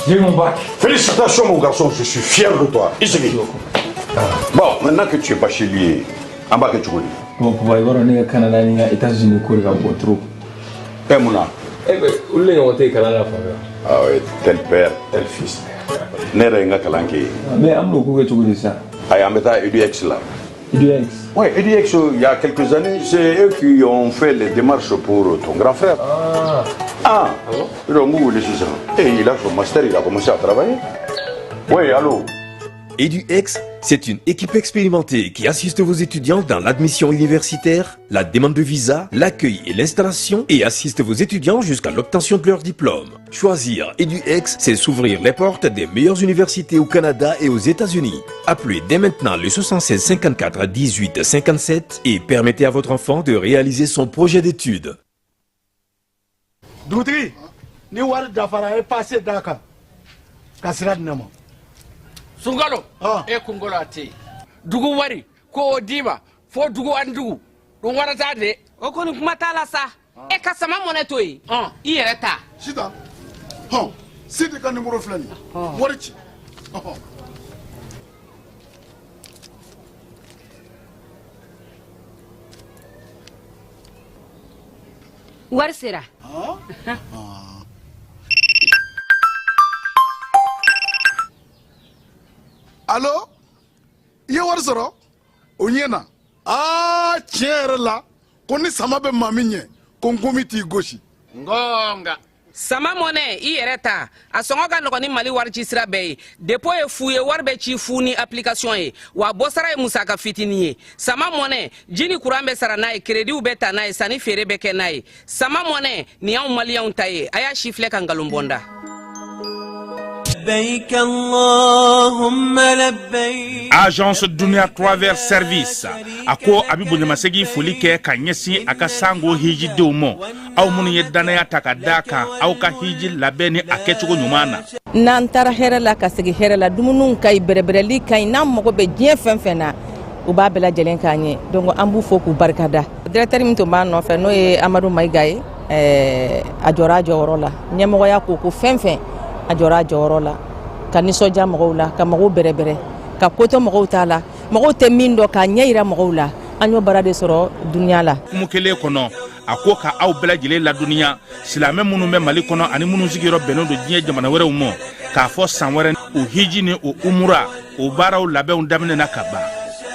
J'ai mon bac. Félicitations mon garçon, je suis fier de toi. I sigi. Bon, maintenant que tu es bachelier, an b'a kɛ cogo di? Bon, papa, i b'a dɔn ne ka Canada ni n ka États-Unis ko de ka bon trop. Ɛ mun na? Eh ben, olu de ɲɔgɔn tɛ yen kalan na fan fɛ. Ah oui, tel père, tel fils. Ne yɛrɛ ye n ka kalan kɛ yen. Mais an bɛn'o ko kɛ cogo di sisan? Ayi, an bɛ taa EDX la. EDX. Oui, EDX, il y a quelques années, c'est eux qui ont fait les démarches pour ton grand frère. Ah. Ah, Ah bon? Ils ont wele sisan. Et il a son master, il a commencé à travailler. Oui, allô? EduX, c'est une équipe expérimentée qui assiste vos étudiants dans l'admission universitaire, la demande de visa, l'accueil et l'installation et assiste vos étudiants jusqu'à l'obtention de leur diplôme. Choisir EduX, c'est s'ouvrir les portes des meilleures universités au Canada et aux États-Unis. Appelez dès maintenant le 76 54 18 57 et permettez à votre enfant de réaliser son projet d'études. Dugutigi, ni wari dafara, e passe d'a kan ka sira di ne ma. Sunkalo e kunkolo a tɛ yen, dugu wari ko o d'i ma fo dugu ani dugu ɗum warata de. O kɔni, kuma t'a la sa. E ka sama mɔnɛ to yen, i yɛrɛ ta. Sitan hɔn, Sidi ka nimoro filɛ nin ye, wari ci ɔhɔn. Wari sera. Alo, i ye wari sɔrɔ o ɲɛ na. Aa, tiɲɛ yɛrɛ la, ko ni sama bɛ maa min ɲɛ, ko nkomi t'i gosi. Ngonga. Sama mɔnɛ, i yɛrɛ ta, a sɔngɔ ka nɔgɔn ni Mali wari ci sira bɛɛ ye. Dépôt ye fu ye, wari bɛ ci fu ni application ye, wa bɔsara ye musaka fitinin ye. Sama mɔnɛ, ji ni kuran bɛ sara n'a ye, créditw bɛ ta n'a ye, sanni feere bɛ kɛ n'a ye. Sama mɔnɛ nin y'anw maliyɛnw ta ye. A y'a si filɛ ka nkalon bɔ n da. لبيك اللهم لبيك. Agence Dunia Travel Service a ko a bɛ bonyamasegin foli kɛ ka ɲɛsin a ka sango hijidenw ma, aw minnu ye dannaya ta ka da kan aw ka hiji labɛn ni a kɛcogo ɲuman na. N'an taara hɛrɛ la ka segin hɛrɛ la, dumuniw ka ɲi, bɛrɛbɛrɛli ka ɲi. N'an mago bɛ diɲɛ fɛn fɛn na, u b'a bɛɛ lajɛlen k'an ye. Donc an b'u fo k'u barikada. Directeur min tun b'an nɔfɛ, n'o ye Amadu Mayiga ye, a jɔra a jɔyɔrɔ la. Ɲɛmɔgɔya ko ko fɛn fɛn, a jɔra a jɔyɔrɔ la ka nisɔndiya mɔgɔw la, ka mɔgɔw bɛrɛbɛrɛ, ka kotɔ mɔgɔw t'a la, mɔgɔw tɛ min dɔn, k'a ɲɛ yira mɔgɔw la. An y'o baara de sɔrɔ duniya la. Hukumu kelen kɔnɔ, a ko ka aw bɛɛ lajɛlen ladɔnniya, silamɛ minnu bɛ Mali kɔnɔ ani minnu sigiyɔrɔ bɛnnen don diɲɛ jamana wɛrɛw ma, k'a fɔ san wɛrɛ o hiji ni o umura o baaraw labɛnw daminɛna ka ban.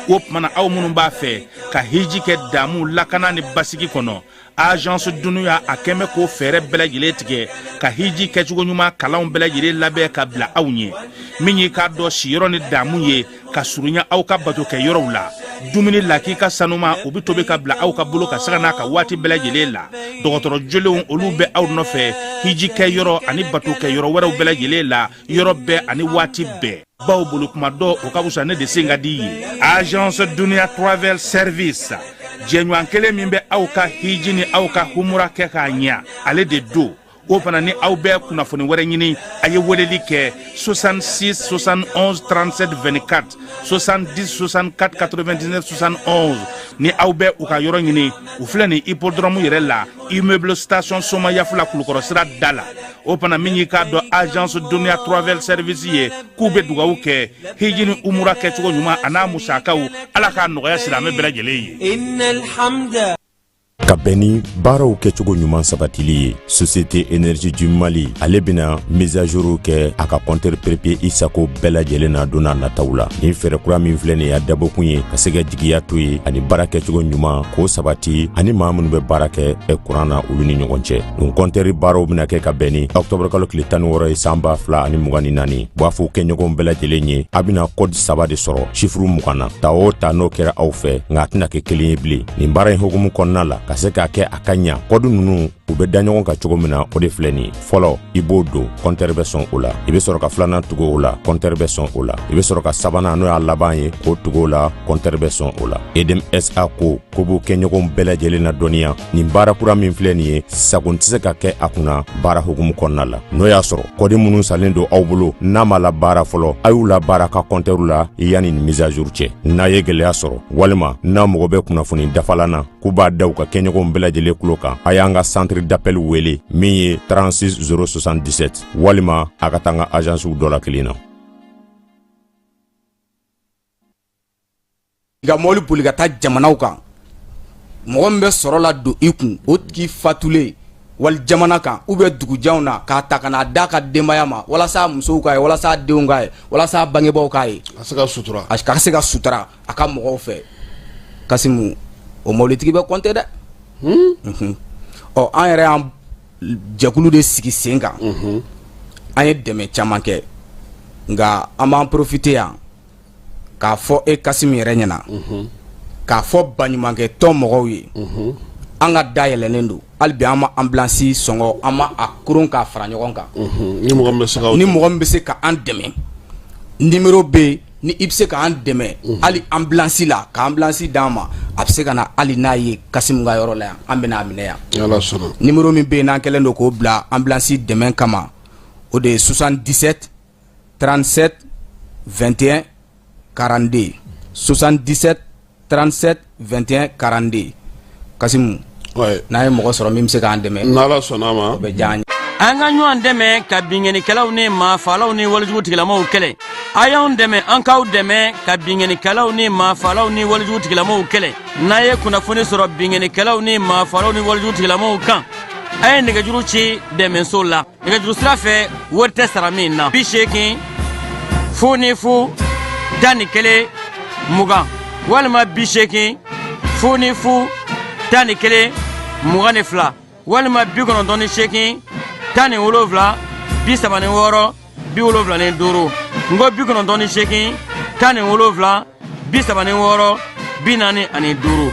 O tuma na, aw minnu b'a fɛ ka hiji kɛ damu, lakana ni basigi kɔnɔ, Agence Dunuya a kɛn bɛ k'o fɛɛrɛ bɛɛ lajɛlen tigɛ ka hiji kɛcogo ɲuman kalanw bɛɛ lajɛlen labɛn ka bila aw ɲɛ. Min y'i k'a dɔn siyɔrɔ ni damu ye ka surunya aw ka bato kɛ yɔrɔw la, dumuni lakika sanuma, o bɛ tobi ka bila aw ka bolo ka saga n'a ka waati bɛɛ lajɛlen la. Dɔgɔtɔrɔ jolenw, olu bɛ aw nɔfɛ hiji kɛ yɔrɔ ani bato kɛ yɔrɔ wɛrɛw bɛɛ lajɛlen la, yɔrɔ bɛɛ ani waati bɛɛ. Baw bolo kuma dɔ, o ka fisa ne de sen ka di ye. Agence Dunia Travel Service, jɛɲɔgɔn kelen min bɛ aw ka hiji ni aw ka humura kɛ k'a ɲa, ale de don. O fana ni aw bɛ kunnafoni wɛrɛ ɲini, a ye weleli kɛ 66 71 37 24, 70 64 99 71. Ni aw bɛ u ka yɔrɔ ɲini, u filɛ nin hippodrome yɛrɛ la, immeuble station Somayafula, Kulukɔrɔ sira da la. O fana, min y'i k'a dɔn Agence Dunia Travel Service ye, k'u bɛ dugawu kɛ hiji ni umura kɛcogo ɲuman a n'a musakaw, Ala k'a nɔgɔya silamɛ bɛɛ lajɛlen ye. إن الحمد Ka bɛn ni baaraw kɛcogo ɲuman sabatili ye, Société Énergie du Mali ale bɛna mise à jour kɛ a ka compteur prépayé i sago bɛɛ lajɛlen na don n'a nataw la. Nin fɛɛrɛ kura min filɛ nin ye, a dabɔkun ye ka se ka jigiya to ye ani baara kɛcogo ɲuman k'o sabati ani maa minnu bɛ baara kɛ kuran na, olu ni ɲɔgɔn cɛ. Nin compteur baaraw bɛna kɛ ka bɛn ni octobre kalo tile 16 ye, san 2024. B'a fɔ kɛɲɔgɔnw bɛɛ lajɛlen ye, a bɛna code saba de sɔrɔ chiffre 20 na. Ta o ta, n'o kɛra aw fɛ, nka a tɛna kɛ kelen ye bilen. Nin baara in hukumu kɔnɔna la, ka se k'a kɛ a ka ɲa, code ninnu u bɛ da ɲɔgɔn kan cogo min na, o de filɛ nin ye. Fɔlɔ, i b'o don, compteur bɛ sɔn o la. I bɛ sɔrɔ ka filanan tugu o la, compteur bɛ sɔn o la. I bɛ sɔrɔ ka sabanan, n'o y'a laban ye, k'o tugu o la, compteur bɛ sɔn o la. Edem SA ko ko b'u kɛɲɔgɔnw bɛɛ lajɛlen na dɔnniya, nin baara kura min filɛ nin ye, sagon tɛ se ka kɛ a kunna baara hukumu kɔnɔna la. N'o y'a sɔrɔ code minnu salen don aw bolo n'a ma la baara fɔlɔ, a y'u la baara ka compteur la yanni nin mise à jour cɛ. N'a ye gɛlɛya sɔrɔ walima n'a mago bɛ kunnafoni dafalan na, k'u b'a da u ka kɛɲɔgɔnw bɛɛ lajɛlen tulo kan, a y'an ka centre centre d'appel wele min ye 36 077 walima a ka taa an ka agencew dɔ la kelen na. I ka mɔbili boli ka taa jamanaw kan, mɔgɔ min bɛ sɔrɔ la don i kun, o tigi fatulen wali jamana kan ou bien dugujanw na, k'a ta ka n'a d'a ka denbaya ma, walasa musow k'a ye, walasa denw k'a ye, walasa bangebaaw k'a ye, a se ka sutura, a ka se ka sutura a ka mɔgɔw fɛ. Kasimu, o mɔbilitigi bɛ compter dɛ. Ɔ, an yɛrɛ y'an jɛkulu de sigi sen kan, an ye dɛmɛ caman kɛ, nka an b'an profiter yan k'a fɔ e Kasimu yɛrɛ ɲɛna, k'a fɔ baɲumankɛ tɔn mɔgɔw ye, an ka da yɛlɛnnen don hali bi. An ma ambulance sɔngɔ, an ma a koron k'a fara ɲɔgɔn kan. Ni mɔgɔ min bɛ se ka Ni mɔgɔ min bɛ se ka an dɛmɛ, numéro bɛ yen. Ni i bɛ se k'an dɛmɛ hali ambulance la, ka ambulance d'an ma, a bɛ se ka na hali n'a ye Kasimu ka yɔrɔ la yan, an bɛna a minɛ yan. Ni Ala sɔnna. Numéro min bɛ yen n'an kɛlen don k'o bila ambulance dɛmɛ kama, o de ye 77 37 21 42, 77 37 21 42. Kasimu, n'a ye mɔgɔ sɔrɔ min bɛ se k'an dɛmɛ, N'Ala sɔnna a ma, o bɛ diya an ye. An ka ɲɔgɔn dɛmɛ ka binkannikɛlaw ni maafalaw ni walejugu tigilamaw kɛlɛ. A y'anw dɛmɛ, an k'aw dɛmɛ ka binkannikɛlaw ni maafalaw ni walejugu tigilamaw kɛlɛ. N'a ye kunnafoni sɔrɔ binkannikɛlaw ni maafalaw ni walejugu tigilamaw kan, a ye nɛgɛjuru ci dɛmɛso la nɛgɛjuru sira fɛ, wari tɛ sara min na: 80 00 11 20 walima 80 00 11 22 walima 98 17 36 75. N ko 98 17 36 45.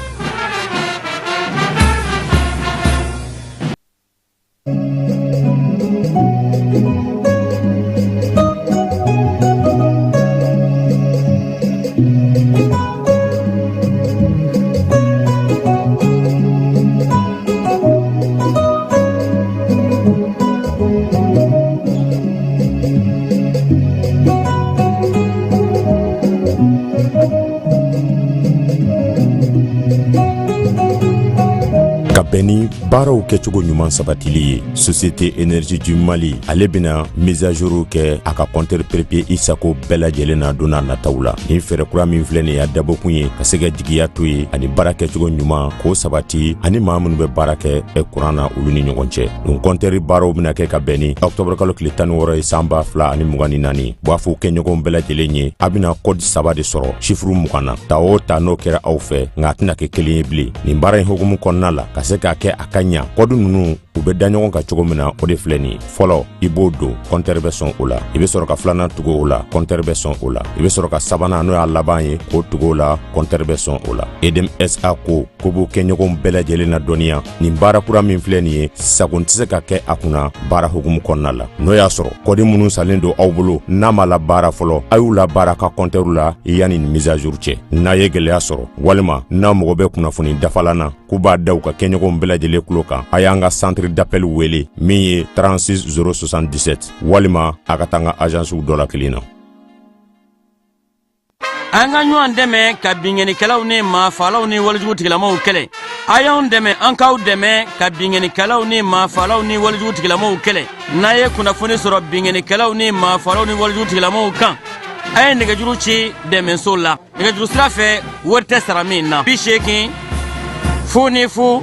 Ka bɛn ni baaraw kɛcogo ɲuman sabatili ye, Société Énergie du Mali ale bɛna mise à jour kɛ a ka compteur prépayé i sago bɛɛ lajɛlen na don n'a nataw la. Nin fɛɛrɛ kura min filɛ nin ye, a dabɔkun ye ka se ka jigiya to ye ani baara kɛcogo ɲuman k'o sabati ani maa minnu bɛ baara kɛ kuran na, olu ni ɲɔgɔn cɛ. Nin compteur baaraw bɛna kɛ ka bɛn ni octobre kalo tile 16 ye, san 2024. B'a fɔ kɛɲɔgɔnw bɛɛ lajɛlen ye, a bɛna code saba de sɔrɔ chiffre 20 na. Ta o ta, n'o kɛra aw fɛ, nka a tɛna kɛ kelen ye bilen. Nin baara in hukumu kɔnɔna la, ka se k'a kɛ a ka ɲa, code ninnu u bɛ da ɲɔgɔn kan cogo min na, o de filɛ nin ye: fɔlɔ, i b'o don, compteur bɛ sɔn o la. I bɛ sɔrɔ ka filanan tugu o la, compteur bɛ sɔn o la. I bɛ sɔrɔ ka sabanan, n'o y'a laban ye, k'o tugu o la, compteur bɛ sɔn o la. EDM SA ko ko b'u kɛɲɔgɔnw bɛɛ lajɛlen na dɔnniya, nin baara kura min filɛ nin ye, sagon tɛ se ka kɛ a kunna baara hukumu kɔnɔna la. N'o y'a sɔrɔ code minnu salen don aw bolo n'a ma la baara fɔlɔ, a y'u la baara ka compteur la yanni nin mise à jour cɛ. N'a ye gɛlɛya sɔrɔ walima n'a mago bɛ kunnafoni dafalan na, k'u b'a da u ka kɛɲɔgɔnw bɛɛ lajɛlen tulo kan, a y'an ka centre d'appel wele min ye 36 077 walima a ka taa an ka agencew dɔ la kelen na. An ka ɲɔgɔn dɛmɛ ka binkannikɛlaw ni maafalaw ni walejugu tigilamaw kɛlɛ. A y'anw dɛmɛ, an k'aw dɛmɛ ka binkannikɛlaw ni maafalaw ni walejugu tigilamaw kɛlɛ. N'a ye kunnafoni sɔrɔ binkannikɛlaw ni maafalaw ni walejugu tigilamaw kan, a ye nɛgɛjuru ci dɛmɛso la nɛgɛjuru sira fɛ, wari tɛ sara min na: 80 00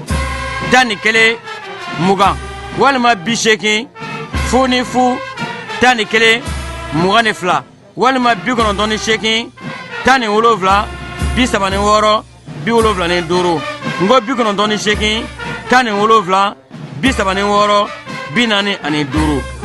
11 20 walima 80 00 11 22 walima 98 17 36 75. N ko 98 17 36 45.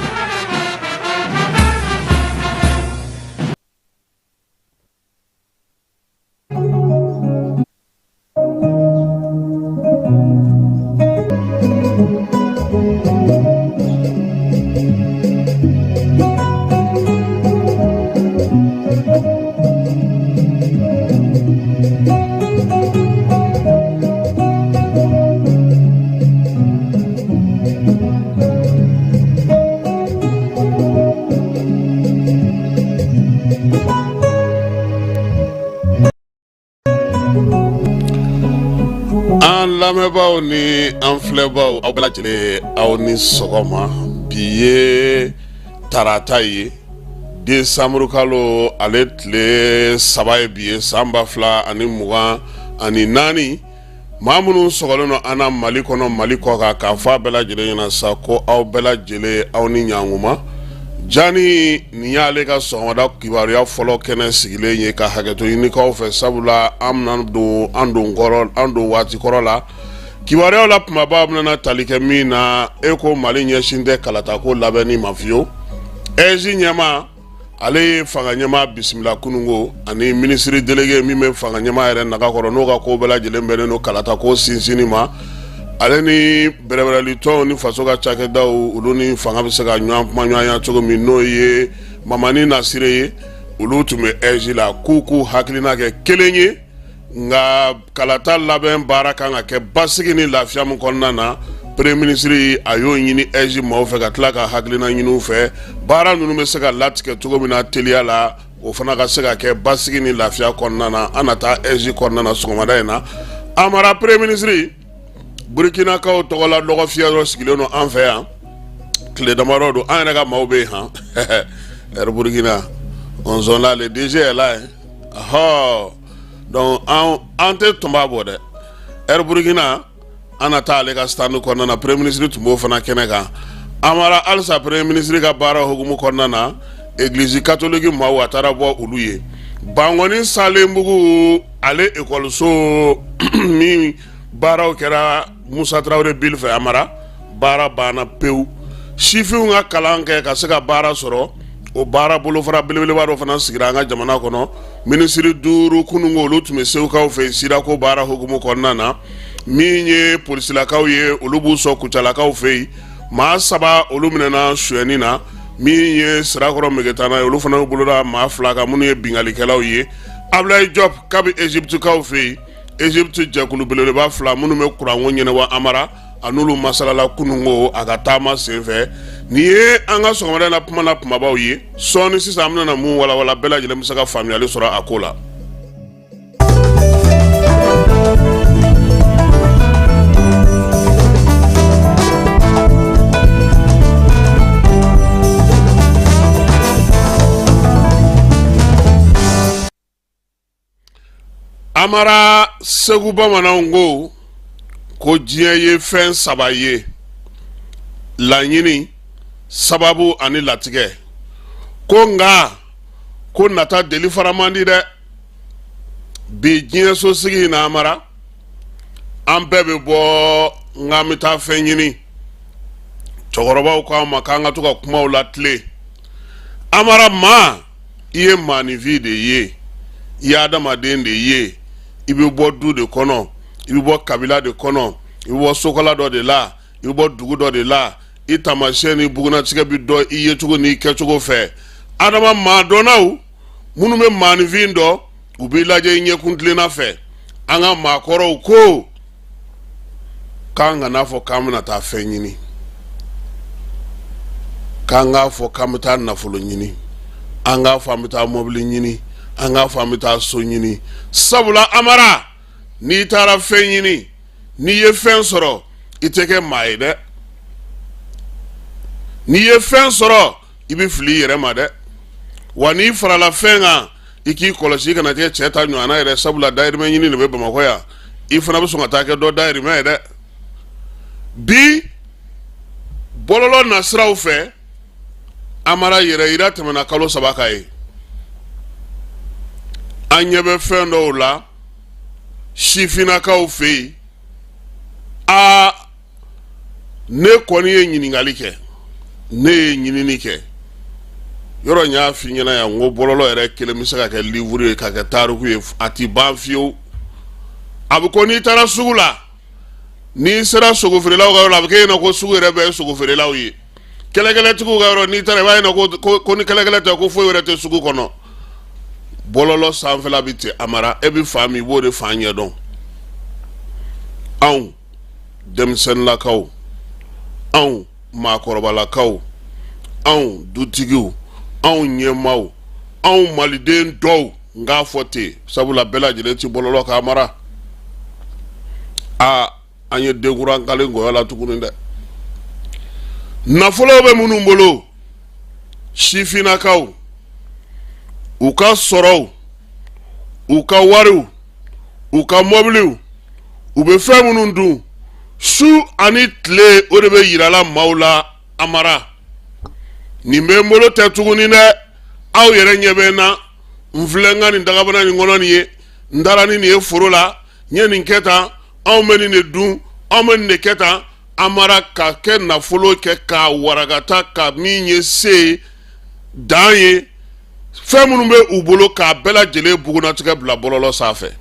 An lamɛnbaaw ni an filɛbaaw, aw bɛɛ lajɛlen, aw ni sɔgɔma. Bi ye tarata ye, desanburukalo ale tile 3 ye bi ye, san 2024. Maa minnu sɔgɔlen don an na Mali kɔnɔ, Mali kɔkan, k'a fɔ a bɛɛ lajɛlen ɲɛna sa ko aw bɛɛ lajɛlen, aw ni ɲankuma. Jani nin y'ale ka sɔgɔmada kibaruya fɔlɔ kɛnɛ sigilen ye, ka hakɛto ɲini k'aw fɛ, sabula an bɛna don an don kɔrɔ, an don waati kɔrɔ la. Kibaruyaw la kumaba bɛna tali kɛ min na, e ko Mali ɲɛsin tɛ kalatako labɛnni ma fiyewu. AIGE ɲɛmaa, ale ye fanga ɲɛmaa bisimila kununko, ani minisiri délégué min bɛ fanga ɲɛmaa yɛrɛ naga kɔrɔ, n'o ka ko bɛɛ lajɛlen bɛnnen don kalatako sinsinni ma, ale ni bɛrɛbɛrɛlitɔnw ni faso ka cakɛdaw, olu ni fanga bɛ se ka ɲɔgɔn kumaɲɔgɔnya cogo min, n'o ye Mamani Nasire ye. Olu tun bɛ AIGE la k'u hakilina kɛ kelen ye, nka kalata labɛn baara kan ka kɛ basigi ni lafiya min kɔnɔna na, premier ministre a y'o ɲini AIGE maaw fɛ, ka tila ka hakilina ɲini u fɛ, baara ninnu bɛ se ka latigɛ cogo min na teliya la, o fana ka se ka kɛ basigi ni lafiya kɔnɔna na. An na taa AIGE kɔnɔna na sɔgɔmada in na. Amara, premier ministre Burukinakaw tɔgɔla dɔgɔfiyɛ dɔ sigilen don an fɛ yan tile damadɔ don. An yɛrɛ ka maaw bɛ yen han. Air Burkina, on sont là, le DG est là. Ɔhɔ, donc an tɛ tɔnba bɔ dɛ. Air Burkina, an na taa ale ka stand kɔnɔna na. Premier ministre tun b'o fana kɛnɛ kan. Amara, halisa premier ministre ka baara hukumu kɔnɔna na, église catholique maaw, a taara bɔ olu ye Bankɔni Salenbugu, ale ekɔliso min baaraw kɛra Musa Tarawele Bill fɛ. Amara, baara banna pewu. Sifinw ka kalan kɛ ka se ka baara sɔrɔ, o baara bolofara belebeleba dɔ fana sigira an ka jamana kɔnɔ. Minisiri 5 kununko, olu tun bɛ Segukaw fɛ sirako baara hukumu kɔnɔna na. Min ye polisilakaw ye, olu b'u sɔn Kucalakaw fɛ yen. Maa 3, olu minɛna sonyɛni na. Min ye Sirakɔrɔ Megetana ye, olu fana y'u boloda maa 2 kan minnu ye binkannikɛlaw ye. Abulayi Jɔp kabi Egyptekaw fɛ yen, Egypte jɛkulu belebeleba 2 minnu bɛ kuranko ɲɛnabɔ, Amara, a n'olu masalala kununko a ka taama senfɛ. Nin ye an ka sɔgɔmada in na kuma na kumabaw ye. Sɔɔni sisan, an bɛna mun walawala, bɛɛ lajɛlen bɛ se ka faamuyali sɔrɔ a ko la. Amara, Segu bamananw ko ko diɲɛ ye fɛn 3 ye: laɲini, sababu ani latigɛ. Ko nka ko nata deli fara man di dɛ. Bi diɲɛso sigi in na, Amara, an bɛɛ bɛ bɔ nka an bɛ taa fɛn ɲini. Cɛkɔrɔbaw ko an ma k'an ka to ka kumaw latilen. Amara, maa, i ye maaninfin de ye, i ye adamaden de ye, i bɛ bɔ du de kɔnɔ, i bɛ bɔ kabila de kɔnɔ, i bɛ bɔ sokala dɔ de la, i bɛ bɔ dugu dɔ de la. I taamasiyɛn ni bugunnatigɛ bɛ dɔn i yecogo n'i kɛcogo fɛ. Adama, maadɔnnaw minnu bɛ maaninfin dɔn, u b'i lajɛ i ɲɛkun tilenna fɛ. An ka maakɔrɔw ko k'an kana fɔ k'an bɛna taa fɛn ɲini, k'an k'a fɔ k'an bɛ taa nafolo ɲini, an k'a fɔ an bɛ taa mɔbili ɲini, an k'a fɔ an bɛ taa so ɲini. Sabula Amara, n'i taara fɛn ɲini, n'i ye fɛn sɔrɔ, i tɛ kɛ maa ye dɛ. N'i ye fɛn sɔrɔ, i bɛ fili i yɛrɛ ma dɛ. Wa n'i farala fɛn kan, i k'i kɔlɔsi i kana kɛ cɛ ta ɲɔgɔnna yɛrɛ, sabula dayirimɛ ɲini de bɛ Bamakɔ yan. I fana bɛ sɔn ka taa kɛ dɔ dayirimɛ ye dɛ. Bi bɔlɔlɔ nasiraw fɛ, Amara, yɛrɛ yira tɛmɛna kalo 3 kan ye. An ɲɛ bɛ fɛn dɔw la sifinnakaw fɛ yen. Aa, ne kɔni ye ɲininkali kɛ, ne ye ɲinini kɛ yɔrɔ. N y'a f'i ɲɛna yan ko bɔlɔlɔ yɛrɛ kelen bɛ se ka kɛ livre ye, ka kɛ tariku ye, a ti ban fiyewu. A bɛ ko n'i taara sugu la, n'i sera sogofeerelaw ka yɔrɔ la, a bɛ k'e ɲɛna ko sugu yɛrɛ bɛɛ ye sogofeerelaw ye. Kɛlɛkɛlɛtigiw ka yɔrɔ, n'i taara, i b'a ɲɛna ko ni kɛlɛkɛlɛ tɛ, ko foyi wɛrɛ tɛ sugu kɔnɔ. Bɔlɔlɔ sanfɛla bɛ ten. Amara, e bɛ fan min, i b'o de fan ɲɛdɔn. Anw denmisɛnninlakaw, anw maakɔrɔbalakaw, anw dutigiw, anw ɲɛmaaw, anw maliden dɔw, n k'a fɔ ten, sabula bɛɛ lajɛlen ti bɔlɔlɔ kan. Amara, Aa, an ye denkuran kale ngɔyɔ la tuguni dɛ. Nafolo bɛ minnu bolo, sifinnakaw, u ka sɔrɔw, u ka wariw, u ka mɔbiliw, u bɛ fɛn minnu dun su ani tile, o de bɛ yirala maaw la. Amara, nin bɛ n bolo tɛ tuguni dɛ. Aw yɛrɛ ɲɛ bɛ n na, n filɛ n ka nin dagabana nin kɔnɔ nin ye, n taara ni nin ye foro la, n ye nin kɛ tan, anw bɛ nin de dun, anw bɛ nin de kɛ tan. Amara, ka kɛ nafolo kɛ k'a warakata, ka min ye se dan ye, fɛn minnu bɛ u bolo, k'a bɛɛ lajɛlen bugunatigɛ bila bɔlɔlɔ sanfɛ.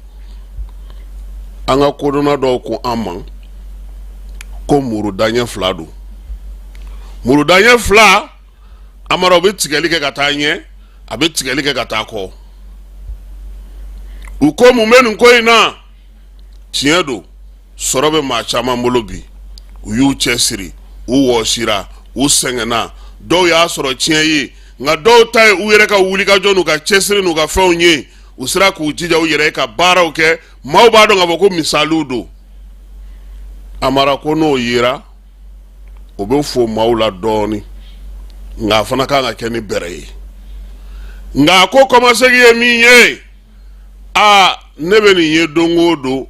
An ka kodɔnna dɔw ko an ma ko muru daɲɛ fila don. Muru daɲɛ fila, Amara, o bɛ tigɛli kɛ ka taa ɲɛ, a bɛ tigɛli kɛ ka taa kɔ. U ko mun bɛ nin ko in na? Tiɲɛ don, sɔrɔ bɛ maa caman bolo bi, u y'u cɛ siri, u wɔsira, u sɛgɛnna, dɔw y'a sɔrɔ tiɲɛ ye, nka dɔw ta ye u yɛrɛ ka wulikajɔ n'u ka cɛsiri n'u ka fɛnw ye. U sera k'u jija u yɛrɛ ye ka baaraw kɛ, maaw b'a dɔn k'a fɔ ko misaliw don. Amara ko n'o yera, o bɛ fo maaw la dɔɔnin, nka a fana kan ka kɛ ni bɛrɛ ye. Nka a ko kɔmasegin ye min ye, aa, ne bɛ nin ye don o don,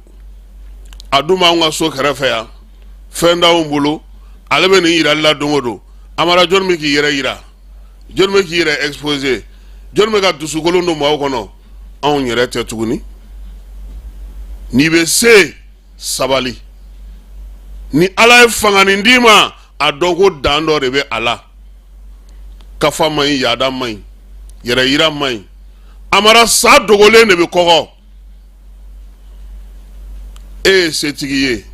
a dun b'anw ka so kɛrɛfɛ yan, fɛn t'anw bolo, ale bɛ nin yirali la don o don. Amara, jɔnni bɛ k'i yɛrɛ yira? Jɔnni bɛ k'i yɛrɛ exposer? Jɔnni bɛ ka dusukolon don maaw kɔnɔ? Anw yɛrɛ tɛ tuguni. N'i bɛ se, sabali. Ni Ala ye fanganin d'i ma, a dɔn ko dan dɔ de bɛ a la. Kafa man ɲi, yaada man ɲi, yɛrɛ yira man ɲi. Amara, sa dogolen de bɛ kɔgɔ. E ye setigi ye,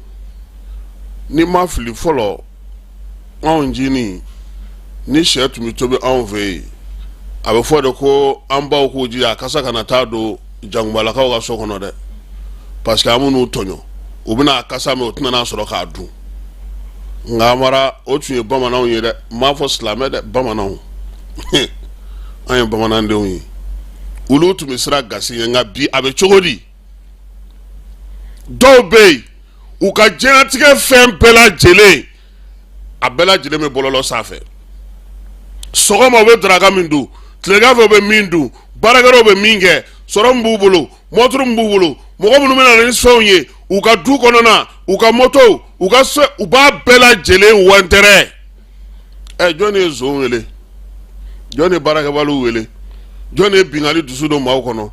n'i ma fili fɔlɔ, anw ncinin, ni sɛ tun bɛ tobi anw fɛ yen, a bɛ fɔ de ko an baw k'u jija a kasa kana taa don jankubalakaw ka so kɔnɔ dɛ, parce que an b'u tɔɲɔ, u bɛna a kasa mɛn, u tɛna n'a sɔrɔ k'a dun. Nka Amara, o tun ye bamananw ye dɛ, n m'a fɔ silamɛ dɛ, bamananw, an ye bamanandenw ye, olu tun bɛ siran gasi ɲɛ. Nka bi a bɛ cogo di? Dɔw bɛ yen, u ka diɲɛlatigɛ fɛn bɛɛ lajɛlen, a bɛɛ lajɛlen bɛ bɔlɔlɔ sanfɛ. Sɔgɔma u bɛ daraka min dun, tilegan fɛ u bɛ min dun, baarakɛyɔrɔ bɛ min kɛ, sɔrɔ min b'u bolo, mɔturu min b'u bolo, mɔgɔ minnu bɛ na ni fɛnw ye u ka du kɔnɔna, u ka motow, u ka so, u b'a bɛɛ lajɛlen wɛntɛrɛ. Ɛ, jɔn ye zon wele? Jɔn ye baarakɛbaliw wele? Jɔn ye binkanni dusu don maaw kɔnɔ?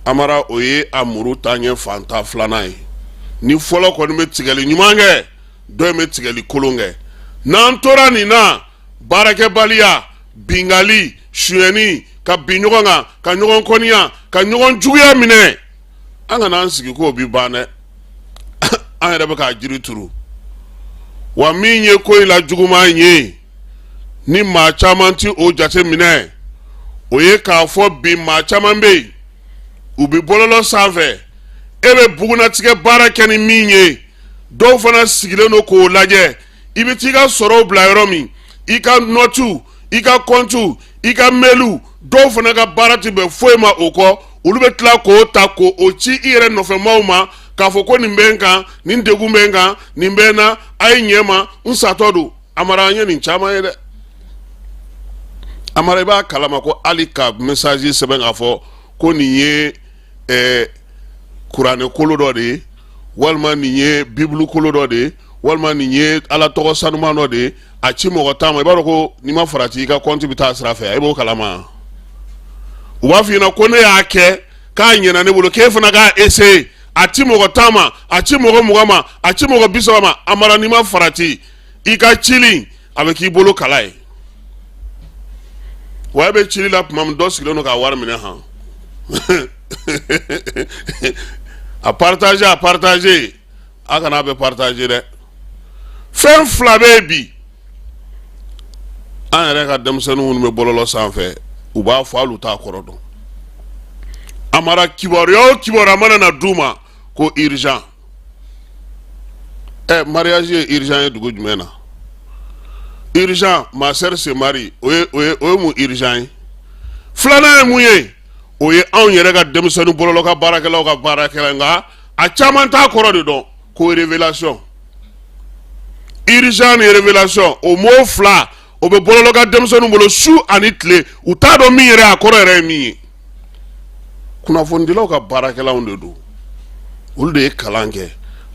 Amara, o ye a muru taaɲɛ fantan filanan ye. Ni fɔlɔ kɔni bɛ tigɛli ɲuman kɛ, dɔ in bɛ tigɛli kolon kɛ. N'an tora nin na, baarakɛbaliya, binkanni, sonyɛni, ka bin ɲɔgɔn kan, ka ɲɔgɔn kɔniya, ka ɲɔgɔn juguya minɛ, an kana an sigi k'o bi ban dɛ. An yɛrɛ bɛ k'a jiri turu. Wa min ye ko in la juguman ye, ni maa caman ti o jate minɛ, o ye k'a fɔ bi maa caman bɛ yen, u bɛ bɔlɔlɔ sanfɛ, e bɛ bugunatigɛ baara kɛ ni min ye, dɔw fana sigilen don k'o lajɛ. I bɛ t'i ka sɔrɔw bila yɔrɔ min, i ka nɔtiw, i ka kɔntiw, i ka mɛliw, dɔw fana ka baara tɛ bɛn foyi ma o kɔ. Olu bɛ tila k'o ta k'o ci i yɛrɛ nɔfɛmaaw ma k'a fɔ ko nin bɛ n kan, nin degun bɛ n kan, nin bɛ n na, a ye ɲɛ ma, n satɔ don. Amara, an ye nin caman ye dɛ. Amara, i b'a kalama ko hali ka message sɛbɛn k'a fɔ ko nin ye kuranɛ kolo dɔ de ye, walima nin ye bibulu kolo dɔ de ye, walima nin ye Ala tɔgɔ sanuman dɔ de ye, a ci mɔgɔ tan ma, i b'a dɔn ko n'i ma farati, i ka kɔnti bɛ taa sira fɛ. I b'o kalama. U b'a f'i ɲɛna ko ne y'a kɛ k'a ɲɛna ne bolo, k'e fana k'a essayer. A ci mɔgɔ 10 ma, a ci mɔgɔ 20 ma, a ci mɔgɔ 30 ma. Amara, n'i ma farati, i ka cili a bɛ k'i bolo kala ye. Wa e bɛ cili la tuma min, dɔ sigilen don k'a wari minɛ han, a partager, a partager, a kana bɛ partager dɛ. Fɛn fila bɛ yen bi, an yɛrɛ ka denmisɛnnin minnu bɛ bɔlɔlɔ sanfɛ, u b'a fɔ hali u t'a kɔrɔ dɔn. Amara, kibaruya o kibaruya mana na d'u ma ko urgent, ɛ, mariage ye urgent ye dugu jumɛn na? Urgent, ma sœur se marie, o ye mun urgent ye? Filanan ye mun ye? O ye anw yɛrɛ ka denmisɛnnin bɔlɔlɔ ka baarakɛlaw ka baarakɛla, nka a caman t'a kɔrɔ de dɔn. ko révélation, urgent ni révélation, o mot fila o bɛ bɔlɔlɔ kan denmisɛnninw bolo su ani tile, u t'a dɔn min yɛrɛ a kɔrɔ yɛrɛ ye min ye. Kunnafonidilaw ka baarakɛlaw de don, olu de ye kalan kɛ.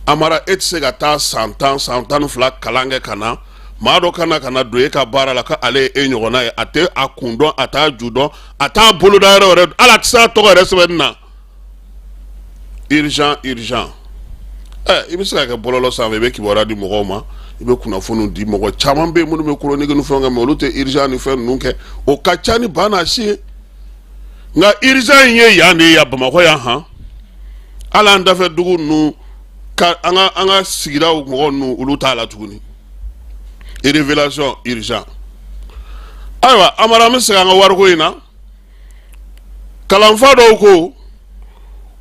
Amara, e tɛ se ka taa san 10, san 12 kalan kɛ ka na maa dɔ ka na ka na don e ka baara la ko ale ye e ɲɔgɔnna ye, a tɛ a kun dɔn, a t'a ju dɔn, a t'a boloda yɔrɔ yɛrɛ, hali a tɛ se a tɔgɔ yɛrɛ sɛbɛnni na. Urgent, urgent. I bɛ se ka kɛ bɔlɔlɔ sanfɛ, i bɛ kibaruya di mɔgɔw ma, i bɛ kunnafoniw di. Mɔgɔ caman bɛ yen minnu bɛ chronique ni fɛnw kɛ, mais olu tɛ urgent ni fɛn ninnu kɛ, o ka ca ni ba n'a si ye. Nka urgent in ye yan de ye, yan Bamakɔ yan han, hali an dafɛ dugu ninnu ka an ka sigidaw mɔgɔ ninnu, olu t'a la tuguni. Révélation, urgent. Ayiwa Amara, an bɛ segin an ka wariko in na. Kalanfa dɔw ko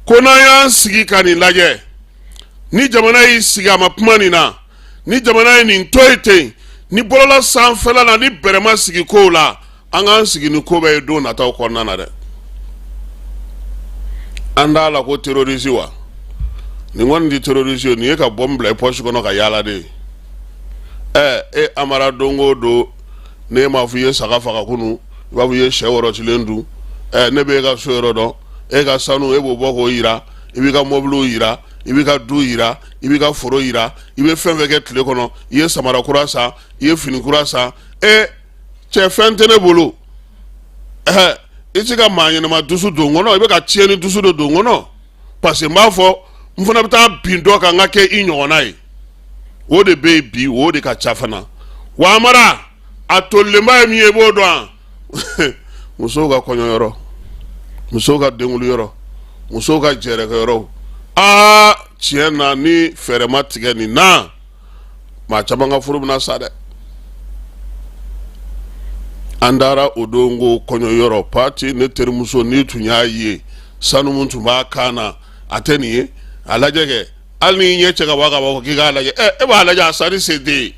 ko n'an y'an sigi ka nin lajɛ, ni jamana y'i sigi a ma kuma nin na, ni jamana ye nin to yen ten, ni bɔlɔlɔ sanfɛla la, ni bɛrɛ ma sigi kow la, an k'an sigi ni ko bɛɛ ye don nataw kɔnɔna na dɛ. An t'a la ko terroriste wa? Nin kɔni tɛ terroriste ye, nin ye ka bombe bila i poche kɔnɔ ka yaala de ye. Ɛ e Amara, don o don ne m'a fɔ i ye saga faga kunun, i b'a fɔ i ye sɛ wɔrɔtilen dun. Ɛ ne bɛ e ka so yɔrɔ dɔn, e ka sanu e b'o bɔ k'o yira, i b'i ka mɔbiliw yira, i b'i ka du yira, i b'i ka foro yira, i bɛ fɛn fɛn kɛ tile kɔnɔ, i ye samara kura san, i ye fini kura san. E cɛ, fɛn tɛ ne bolo. Ɛɛ i tɛ se ka maa ɲɛnama dusu don n kɔnɔ, i bɛ ka tiɲɛni dusu de don n kɔnɔ, parce que n b'a fɔ n fana bɛ taa bin dɔ kan n ka kɛ i ɲɔgɔnna ye. O de bɛ yen bi, o de ka ca fana. Wa Amara, a tolilenba ye min ye, i b'o dɔn wa? Musow ka kɔɲɔyɔrɔ, musow ka denkunliyɔrɔ, musow ka jɛrɛkɛyɔrɔw. Aa tiɲɛ na, ni fɛɛrɛ ma tigɛ nin na, maa caman ka furu bɛna sa dɛ. An taara o don ko kɔɲɔyɔrɔ pati, ne terimuso, n'i tun y'a ye sanu min tun b'a kan na, a tɛ nin ye, a lajɛ kɛ. Hali n'i ɲɛ cɛ ka bɔ a kan, b'a fɔ k'i k'a lajɛ. Ɛ e b'a lajɛ, a sanni se tɛ ye.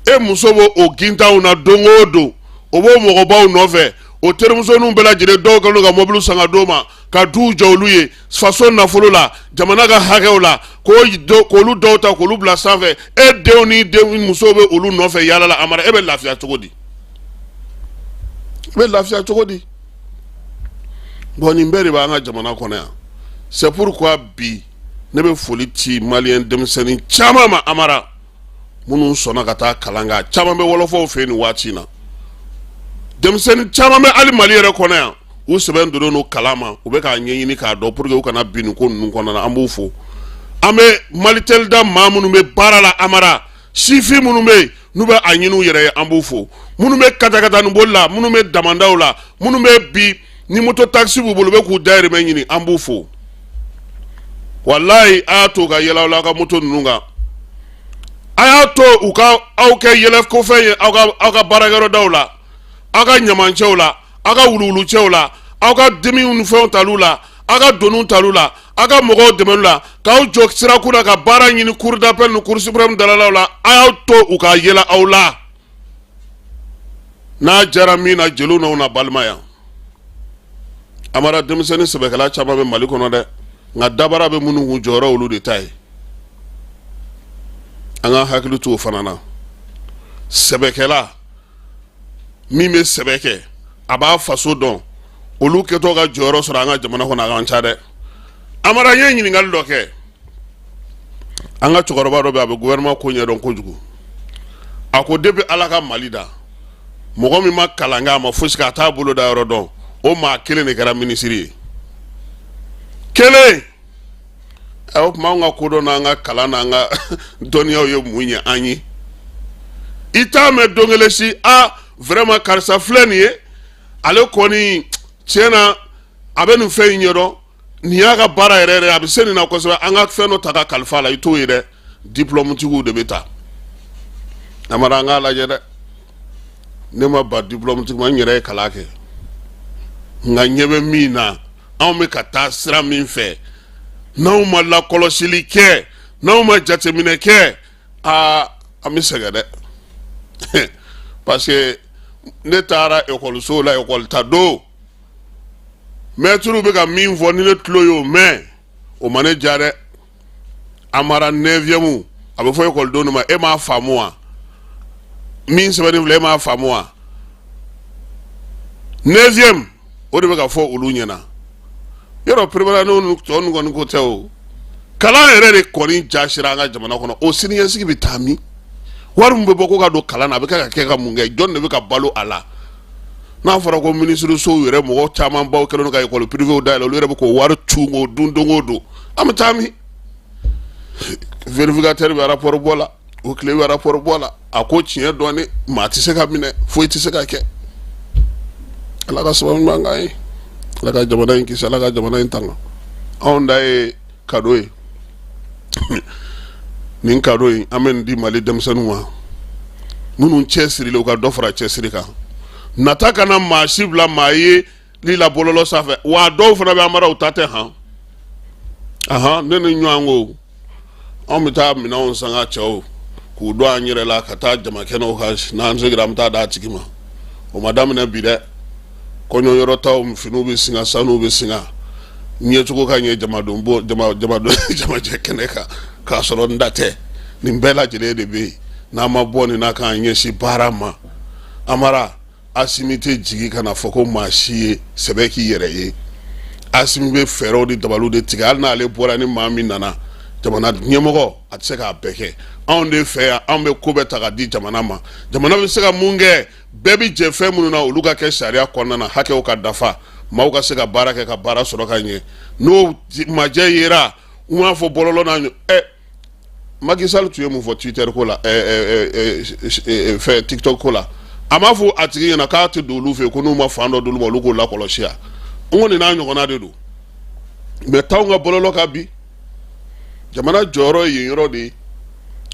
E muso b'o o gintanw na don o don, o b'o mɔgɔbaw nɔfɛ, o terimusoninw bɛɛ lajɛlen, dɔw kɛlen don ka mɔbili san ka d'o ma, ka duw jɔ olu ye faso nafolo la, jamana ka hakɛw la, k'olu dɔw ta k'olu bila sanfɛ. E denw ni den musow bɛ olu nɔfɛ yaala la. Amara, e bɛ lafiya cogo di? E bɛ lafiya cogo di? Bon, nin bɛɛ de b'an ka jamana kɔnɔ yan. C'est pourquoi bi ne bɛ foli ci maliyɛn denmisɛnnin caman ma, Amara, minnu sɔnna ka taa kalan kɛ. Caman bɛ wɔlɔfɔw fɛ yen nin waati in na. Denmisɛnnin caman bɛ hali Mali yɛrɛ kɔnɔ yan, u sɛbɛn donnen don kalan ma, u bɛ k'a ɲɛɲini k'a dɔn pour que u kana bin nin ko ninnu kɔnɔna na. An b'u fo. An bɛ Malitel da maa minnu bɛ baara la, Amara, sifin minnu bɛ yen n'u bɛ a ɲini u yɛrɛ ye, an b'u fo. Minnu bɛ katakatani boli la, minnu bɛ damandaw la, minnu bɛ bi ni moto taxi b'u bolo, u bɛ k'u dayirimɛ ɲini, an b'u fo. Walayi, a y'a to u ka yɛlɛ aw la aw ka moto ninnu kan, a y'a to u ka aw kɛ yɛlɛkofɛn ye aw ka baarakɛyɔrɔdaw la, aw ka ɲamancɛw la, aw ka wuluwulucɛw la, aw ka demiw ni fɛnw taliw la, aw ka doniw taliw la, aw ka mɔgɔw dɛmɛli la, k'aw jɔ sirakun na ka baara ɲini cour d'appel ni cour suprême dalalaw la. A y'aw to u ka yɛlɛ aw la. N'a jara min na, jeliw n'aw na balimaya. Amara, denmisɛnnin sɛbɛkɛla caman bɛ Mali kɔnɔ dɛ, nka dabara bɛ minnu kun, jɔyɔrɔ olu de ta ye. An ka hakili to o fana na. Sɛbɛkɛla min bɛ sɛbɛ kɛ, a b'a faso dɔn, olu kɛtɔ ka jɔyɔrɔ sɔrɔ an ka jamana kɔnɔ, a ka ca dɛ. Amara, n ye ɲininkali dɔ kɛ an ka cɛkɔrɔba dɔ bɛ, a bɛ gouvernement ko ɲɛdɔn kojugu. A ko depuis Ala ka Mali da, mɔgɔ min ma kalan kɛ, a ma fosi kɛ, a t'a bolo da yɔrɔ dɔn, o maa kelen de kɛra minisiri ye, kelen. O tuma anw ka kodɔn n'an ka kalan n'an ka dɔnniyaw ye mun ye an ye? I t'a mɛn don kelen si, a vraiment karisa filɛ nin ye, ale kɔni tiɲɛ na a bɛ nin fɛn in ɲɛdɔn, nin y'a ka baara yɛrɛ yɛrɛ, a bɛ se nin na kosɛbɛ, an ka fɛn dɔ ta ka kalifa a la. I t'o ye dɛ, diplôme tigiw de bɛ taa. Amara, an k'a lajɛ dɛ. Ne ma ba diplôme tigi ma, n yɛrɛ ye kalan kɛ, nka ɲɛ bɛ min na, anw bɛ ka taa sira min fɛ, n'anw ma lakɔlɔsili kɛ, n'anw ma jateminɛ kɛ, aa an bɛ sɛgɛn dɛ. Parce que ne taara ekɔliso la, ekɔli ta don, mɛtiriw bɛ ka min fɔ, ni ne tulo y'o mɛn, o ma ne diya dɛ. Amara 9e a bɛ fɔ ekɔlidenw ma, e m'a faamu wa? Min sɛbɛnni filɛ, e m'a faamu wa? 9e o de bɛ ka fɔ olu ɲɛna. Yɔrɔ première année tɔ ninnu kɔni ko tɛ o. Kalan yɛrɛ de kɔni jasira an ka jamana kɔnɔ. O siniɲɛsigi bɛ taa min? Wari min bɛ bɔ ko ka don kalan na, a bɛ kɛ ka kɛ ka mun kɛ? Jɔn de bɛ ka balo a la? N'a fɔra ko minisirisow yɛrɛ mɔgɔ caman baw kɛlen don ka ekɔli pirivew dayɛlɛ, olu yɛrɛ bɛ k'o wari cun k'o dun don o don. An bɛ taa min? Vérificateur bɛ rapport bɔ la, o tile bɛ rapport bɔ la, a ko tiɲɛ dɔɔni, maa tɛ se ka minɛ, foyi tɛ se ka kɛ. Ala ka sababu ɲuman k'an ye, Ala ka jamana in kisi, Ala ka jamana in tanga. Anw da ye cadeau ye. Nin cadeau in, an bɛ nin di Mali denmisɛnninw ma minnu cɛsirilen, u ka dɔ fara cɛsiri kan. Nata kana maa si bila maa ye li la bɔlɔlɔ sanfɛ. Wa dɔw fana bɛ Amara, u ta tɛ han ahan. Ne ni ɲɔgɔn ko anw bɛ taa minɛnw san ka cɛw k'u don an yɛrɛ la ka taa jamakɛnɛw kan. N'an seginna, an bɛ taa d'a tigi ma. O ma daminɛ bi dɛ. Kɔɲɔ yɔrɔ taw finiw bɛ singa, sanuw bɛ singa, ɲɛcogo ka ɲɛ jamadon bɔ jama jamadon jamajɛ kɛnɛ kan k'a sɔrɔ n da tɛ. Nin bɛɛ lajɛlen de bɛ yen. N'an ma bɔ nin na k'an ɲɛsin baara ma, Amara, Asimi tɛ jigin ka na fɔ ko maa si ye sɛbɛ k'i yɛrɛ ye. Asimi bɛ fɛɛrɛw ni dabaliw de tigɛ. Hali n'ale bɔra, ni maa min nana jamana ɲɛmɔgɔ, a tɛ se k'a bɛɛ kɛ. Anw de fɛ yan, anw bɛ ko bɛɛ ta ka di jamana ma. Jamana bɛ se ka mun kɛ? Bɛɛ bɛ jɛ fɛn minnu na, olu ka kɛ sariya kɔnɔna na, hakɛw ka dafa, maaw ka se ka baara kɛ ka baara sɔrɔ ka ɲɛ. N'o majɛ yera, u m'a fɔ bɔlɔlɔ n'a ɛ. Macky Sall tun ye mun fɔ Twitter ko la, fɛn TikTok ko la? A m'a fɔ a tigi ɲɛna k'a tɛ don olu fɛ yen, ko n'u ma fan dɔ d'olu ma, olu k'o lakɔlɔsi yan. N ko nin n'a ɲɔgɔnna de don. Mais t'anw ka bɔlɔlɔ kan bi, jamana jɔyɔrɔ ye yen yɔrɔ de ye.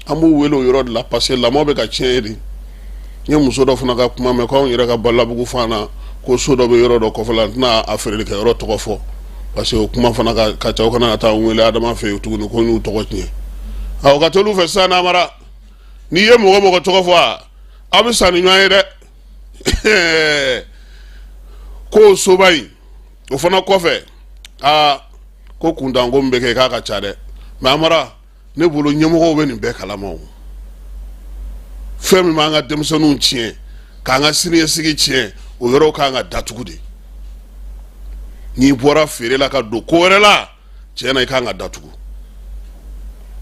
An b'u wele o yɔrɔ de la, parce que lamɔ bɛ ka tiɲɛ de. N ye muso dɔ fana ka kuma mɛn k'anw yɛrɛ ka Balabugu fan na, ko so dɔ bɛ yɔrɔ dɔ kɔfɛ la. N tɛna a feereli kɛ yɔrɔ tɔgɔ fɔ, parce que o kuma fana ka ca. O kana na taa n wele Adama fɛ yen tuguni ko n y'u tɔgɔ tiɲɛ. A o ka t'olu fɛ sisan. N'Amara, n'i ye mɔgɔ mɔgɔ tɔgɔ fɔ, a aw bɛ sa ni ɲɔgɔn ye dɛ. Ko soba in, o fana kɔfɛ, aa, ko kuntanko min bɛ kɛ, k'a ka ca dɛ. Mais Amara, ne bolo ɲɛmɔgɔw bɛ nin bɛɛ kalama. O fɛn min b'an ka denmisɛnninw tiɲɛ, k'an ka siniɲɛsigi tiɲɛ, o yɔrɔw k'an ka datugu de. N'i bɔra feere la ka don ko wɛrɛ la, tiɲɛ na, i k'an ka datugu.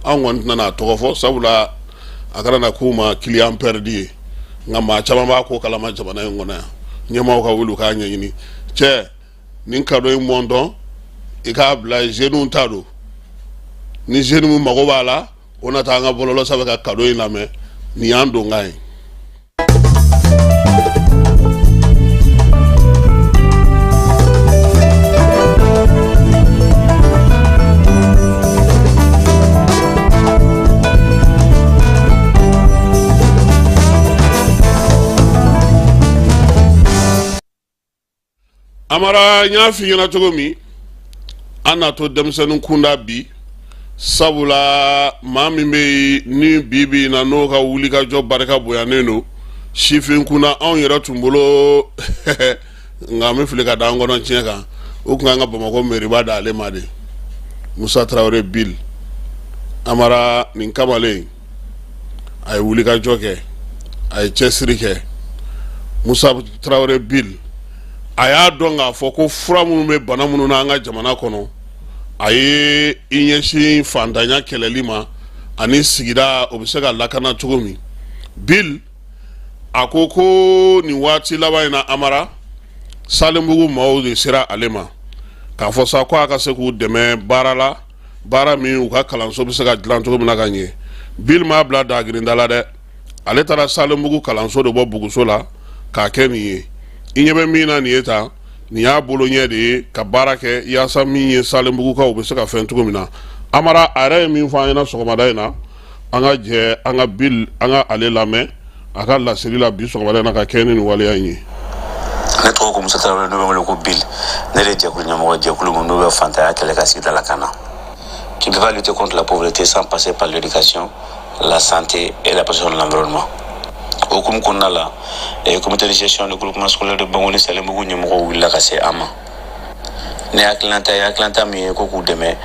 Anw kɔni tɛna n'a tɔgɔ fɔ, sabula a kana na k'u ma client perdu ye. Nka maa caman b'a ko kalama jamana in kɔnɔ yan. Ɲɛmaaw ka wuli u k'a ɲɛɲini. Cɛ, nin cadeau in mɔntɔn, i k'a bila jeunes ta don. Ni jeune min mago b'a la, o na taa an ka bɔlɔlɔ sanfɛ ka cadeau in lamɛn. Nin y'an donkan ye. Amara, n y'a f'i ɲɛna cogo min, an n'a to denmisɛnnin kunda bi, sabula maa min bɛ yen ni bi bi in na, n'o ka wulikajɔ barika bonyanen don sifin kunda anw yɛrɛ tun bolo, nka an bɛ fili ka da an kɔnɔ tiɲɛ kan. O tun kan ka Bamakɔ meriba d'ale ma de, Musa Tarawele Bill. Amara, nin kamalen, a ye wulikajɔ kɛ, a ye cɛsiri kɛ. Musa Tarawele Bill, a y'a dɔn k'a fɔ ko fura minnu bɛ bana minnu na an ka jamana kɔnɔ, a ye i ɲɛsin fantanya kɛlɛli ma ani sigida o bɛ se ka lakana cogo min. Bill a ko ko nin waati laban in na, Amara, Salenbugu maaw de sera ale ma k'a fɔ sa ko a ka se k'u dɛmɛ baara la, baara min u ka kalanso bɛ se ka dilan cogo min na ka ɲɛ. Bill m'a bila dagirinda la dɛ. Ale taara Salenbugu kalanso de bɔ buguso la k'a kɛ nin ye. I ɲɛ bɛ min na nin ye tan, nin y'a bolo ɲɛ de ye ka baara kɛ yaasa min ye Salenbugukaw bɛ se ka fɛn cogo min na. Amara, a yɛrɛ ye min fɔ an ɲɛna sɔgɔmada in na, an ka jɛ an ka Bill, an ka ale lamɛn a ka laseli la bi sɔgɔmada in na ka kɛɲɛ ni nin waleya in ye. Ne tɔgɔ ko Musa Tarawele, n'u bɛ wele ko Bill. Ne de ye jɛkulu ɲɛmɔgɔ, jɛkulu min n'u bɛ fantanya kɛlɛ ka sigida lakana. Tu ne peux pas lutter contre la pauvreté sans passer par l'éducation, la santé et la protection de l'environnement. O hukumu kɔnɔna la, comité de gestion de groupement scolaire de Bankoni Salenbugu ɲɛmɔgɔw wulila ka se an ma. Ne hakilinata ye hakilinata min ye, ko k'u dɛmɛ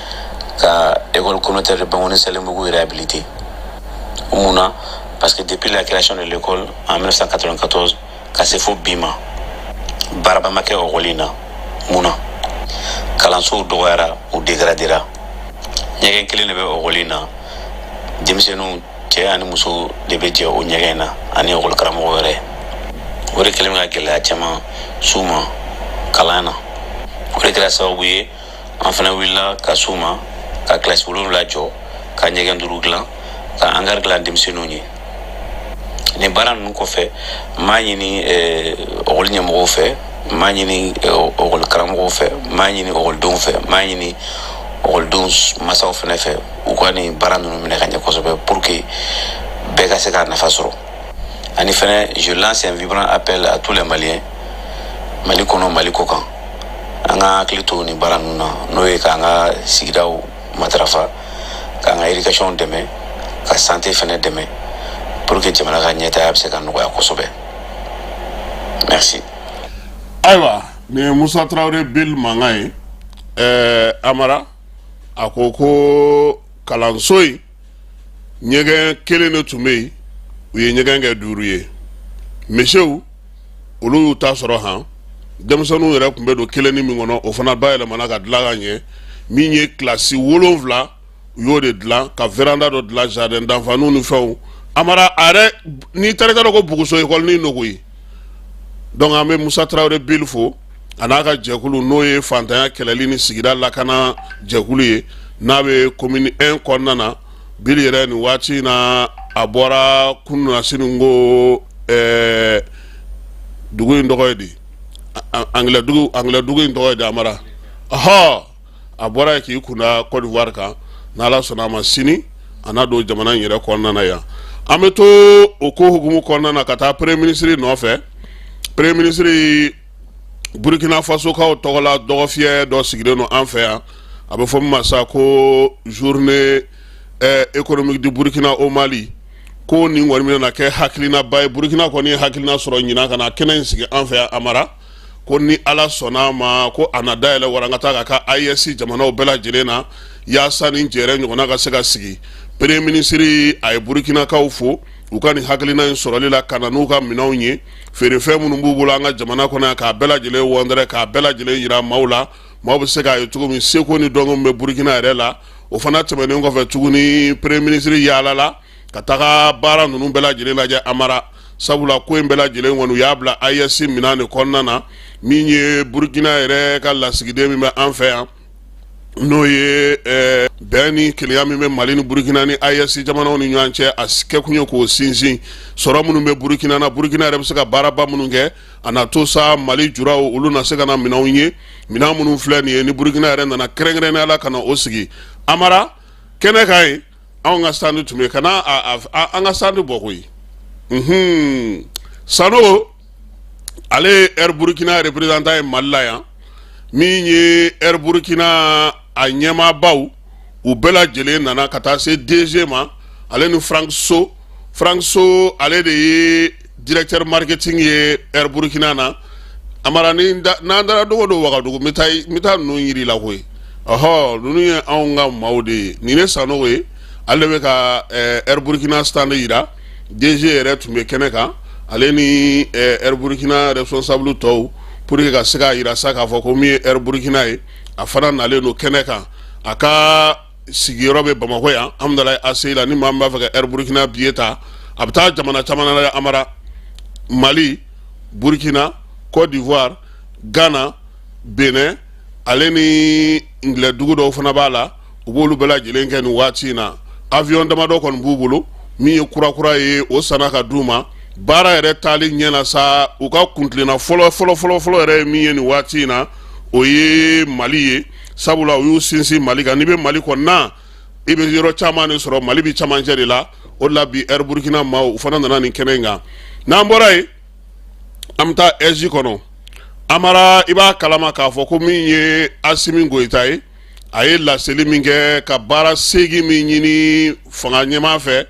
Ka école communautaire de Banconi Salenbougou réhabiliter. Mun na? Parce que depuis la création de l'école en 1994 ka se fo bi ma, baaraba ma kɛ ekɔli in na. Mun na? Kalansow dɔgɔyara, u dégradera. Ɲɛgɛn kelen de bɛ ekɔli in na. Denmisɛnninw, cɛ ani muso, de bɛ jɛ o ɲɛgɛn na ani ekɔli karamɔgɔ yɛrɛ. O de kɛlen bɛ ka gɛlɛya caman s'u ma kalan na. O de kɛra sababu ye an fana wulila ka s'u ma ka kilasi 7 jɔ, ka ɲɛgɛn duuru dilan, ka hangar dilan denmisɛnninw ye. Nin baara ninnu kɔfɛ, n b'a ɲini ekɔli ɲɛmɔgɔw fɛ, n b'a ɲini ekɔli karamɔgɔw fɛ, n b'a ɲini ekɔlidenw fɛ, n b'a ɲini ekɔlidenw masaw fana fɛ, u ka nin baara ninnu minɛ ka ɲɛ kosɛbɛ pour que bɛɛ ka se k'a nafa sɔrɔ. Ani fɛnɛ, je lance un vibrant appel à tous les Maliens, Mali kɔnɔ, Mali kɔ kan, an ka hakili to nin baara ninnu na, n'o ye k'an ka sigidaw matarafa, k'an ka éducation dɛmɛ, ka santé fɛnɛ dɛmɛ, pour que jamana ka ɲɛtaga bɛ se ka nɔgɔya kosɛbɛ. Merci. Ayiwa, nin ye Musa Tarawele Bill mankan ye. Amara a ko ko kalanso in, ɲɛgɛn kelen de tun bɛ yen, u ye ɲɛgɛn kɛ duuru ye. Misiw, olu y'u ta sɔrɔ han. Denmisɛnninw yɛrɛ tun bɛ don kelenni min kɔnɔ, o fana bayɛlɛmana ka dilan ka ɲɛ. Min ye kilasi 7, u y'o de dilan, ka véranda dɔ dilan, jardin d'enfants ni fɛnw. Amara, a yɛrɛ n'i taara i t'a dɔn ko Buguso ekɔlinin don koyi. Donc an bɛ Musa Tarawele Bill fo, a n'a ka jɛkulu, n'o ye fantanya kɛlɛli ni sigida lakana jɛkulu ye, n'a bɛ commune 1 kɔnɔna na. Bill yɛrɛ, nin waati in na, a bɔra kunun na sini ko dugu in tɔgɔ ye di? Angilɛ dugu, angilɛ dugu in tɔgɔ ye di, Amara? Ɔhɔ, a bɔra yen k'i kunda Côte d'Ivoire kan. N'Ala sɔnna a ma, sini a n'a don jamana in yɛrɛ kɔnɔna na yan. An bɛ to o ko hukumu kɔnɔna na ka taa premier ministre nɔfɛ. Premier ministre, Burkina Fasokaw tɔgɔla dɔgɔfiyɛ dɔ sigilen don an fɛ yan, a bɛ fɔ min ma sa ko journée économique du Burkina au Mali. Ko nin kɔni bɛna kɛ hakilinaba ye. Burkina kɔni ye hakilina sɔrɔ ɲinan ka na kɛnɛ in sigi an fɛ yan. Amara ko ni Ala sɔnna a ma, ko a na dayɛlɛ warankata ka ka AES jamanaw bɛɛ lajɛlen na, yaasa nin jɛrɛ ɲɔgɔnna ka se ka sigi. Premier ministre, a ye Burkinakaw fo u ka nin hakilina in sɔrɔli la, ka na n'u ka minɛnw ye, feerefɛn minnu b'u bolo an ka jamana kɔnɔ yan, k'a bɛɛ lajɛlen wɔndɛrɛ, k'a bɛɛ lajɛlen yira maaw la, maaw bɛ se k'a ye cogo min seko ni dɔnko min bɛ Burkina yɛrɛ la. O fana tɛmɛnen kɔfɛ tuguni, premier ministre yaalala ka taga baara ninnu bɛɛ lajɛlen lajɛ, Amara, sabula ko in bɛɛ lajɛlen kɔni, u y'a bila AES minɛn de kɔnɔna na. Min ye Burkina yɛrɛ ka lasigiden min bɛ an fɛ yan, n'o ye bɛn ni kelenya min bɛ Mali ni Burkina ni AES jamanaw ni ɲɔgɔn cɛ, a kɛkun ye k'o sinsin. Sɔrɔ minnu bɛ Burkina na, Burkina yɛrɛ bɛ se ka baaraba minnu kɛ, a na to sa Mali juraw, olu na se ka na minɛnw ye, minɛn minnu filɛ nin ye, ni Burkina yɛrɛ nana kɛrɛnkɛrɛnnenya la ka na o sigi. Amara, kɛnɛ kan yen, anw ka stand tun bɛ ka na, an ka stand bɔ koyi. Sanogo, ale ye Air Burkina représentant ye Mali la yan. Min ye Air Burkina a ɲɛmaabaw, u bɛɛ lajɛlen nana ka taa se DG ma, ale ni Frank So. Frank So, ale de ye directeur marketing ye Air Burkina na. Amara, ni n'an taara dogo don Wagadugu, n bɛ taa ninnu yiri la koyi. Ɔhɔ, ninnu ye anw ka maaw de ye. Nin ye Sanogo ye, ale bɛ ka Air Burkina stand yira. DG yɛrɛ tun bɛ kɛnɛ kan, ale ni Air Burkina responsable tɔw, pour que ka se k'a yira sa k'a fɔ ko min ye Air Burkina ye, a fana nalen don kɛnɛ kan. A ka sigiyɔrɔ bɛ Bamakɔ yan, Hamdallaye ACI la. Ni maa min b'a fɛ ka Air Burkina billet ta, a bɛ taa jamana caman na, Amara: Mali, Burkina, Côte d'Ivoire, Ghana, Benin, ale ni ngilɛ dugu dɔw fana b'a la. U b'olu bɛɛ lajɛlen kɛ nin waati in na. Avion damadɔ kɔni b'u bolo, min ye kurakura ye, o sanna ka d'u ma. Baara yɛrɛ taali ɲɛ na sa, u ka kuntilenna fɔlɔ fɔlɔ fɔlɔ fɔlɔ yɛrɛ ye min ye nin waati in na, o ye Mali ye, sabula u y'u sinsin Mali kan. N'i bɛ Mali kɔnɔna, i bɛ yɔrɔ caman de sɔrɔ, Mali bɛ camancɛ de la. O de la bi, Air Burkina maaw, u fana nana nin kɛnɛ in kan. N'an bɔra yen, an bɛ taa AIGE kɔnɔ. Amara, i b'a kalama k'a fɔ ko min ye Asimi Goyita ye, a ye laseli min kɛ ka baara segin min ɲini fanga ɲɛmaa fɛ,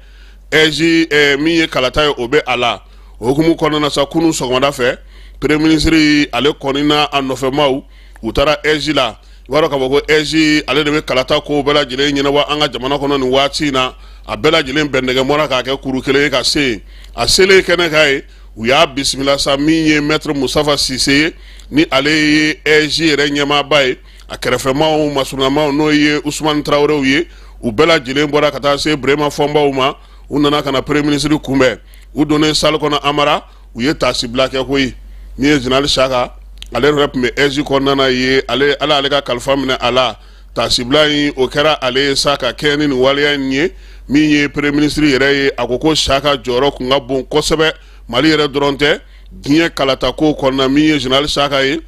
AIGE min ye kalata ye, o bɛ a la. O hukumu kɔnɔna sa, kunun sɔgɔmada fɛ, premier ministre, ale kɔni n'a a nɔfɛmaw, u taara AIGE la. I b'a dɔn k'a fɔ ko AIGE ale de bɛ kalata kow bɛɛ lajɛlen ɲɛnabɔ an ka jamana kɔnɔ nin waati in na. A bɛɛ lajɛlen bɛndɛgɛ mɔra k'a kɛ kuru kelen ye ka se yen. A selen kɛnɛ kan yen, u y'a bisimila sa. Min ye maître Mustafa Sise ye, ni ale ye AIGE yɛrɛ ɲɛmaaba ye, a kɛrɛfɛmaw masurunnamaw, n'o ye Usumani Tarawelew ye, u bɛɛ lajɛlen bɔra ka taa se Burema Fɔnbaw ma. U nana ka na premier ministre kunbɛn. U donnen salle kɔnɔ, Amara, u ye taasibila kɛ koyi. Min ye général Saka, ale yɛrɛ tun bɛ AIGE kɔnɔna na ye, ale ala ale ka kalifa minɛ a la. Taasibila in, o kɛra ale ye sa ka kɛɲɛ ni nin waleya in ye. Min ye premier ministre yɛrɛ ye, a ko ko Saka jɔyɔrɔ kun ka bon kosɛbɛ, Mali yɛrɛ dɔrɔn tɛ, diɲɛ kalata ko kɔnɔna. Min ye général Saka ye,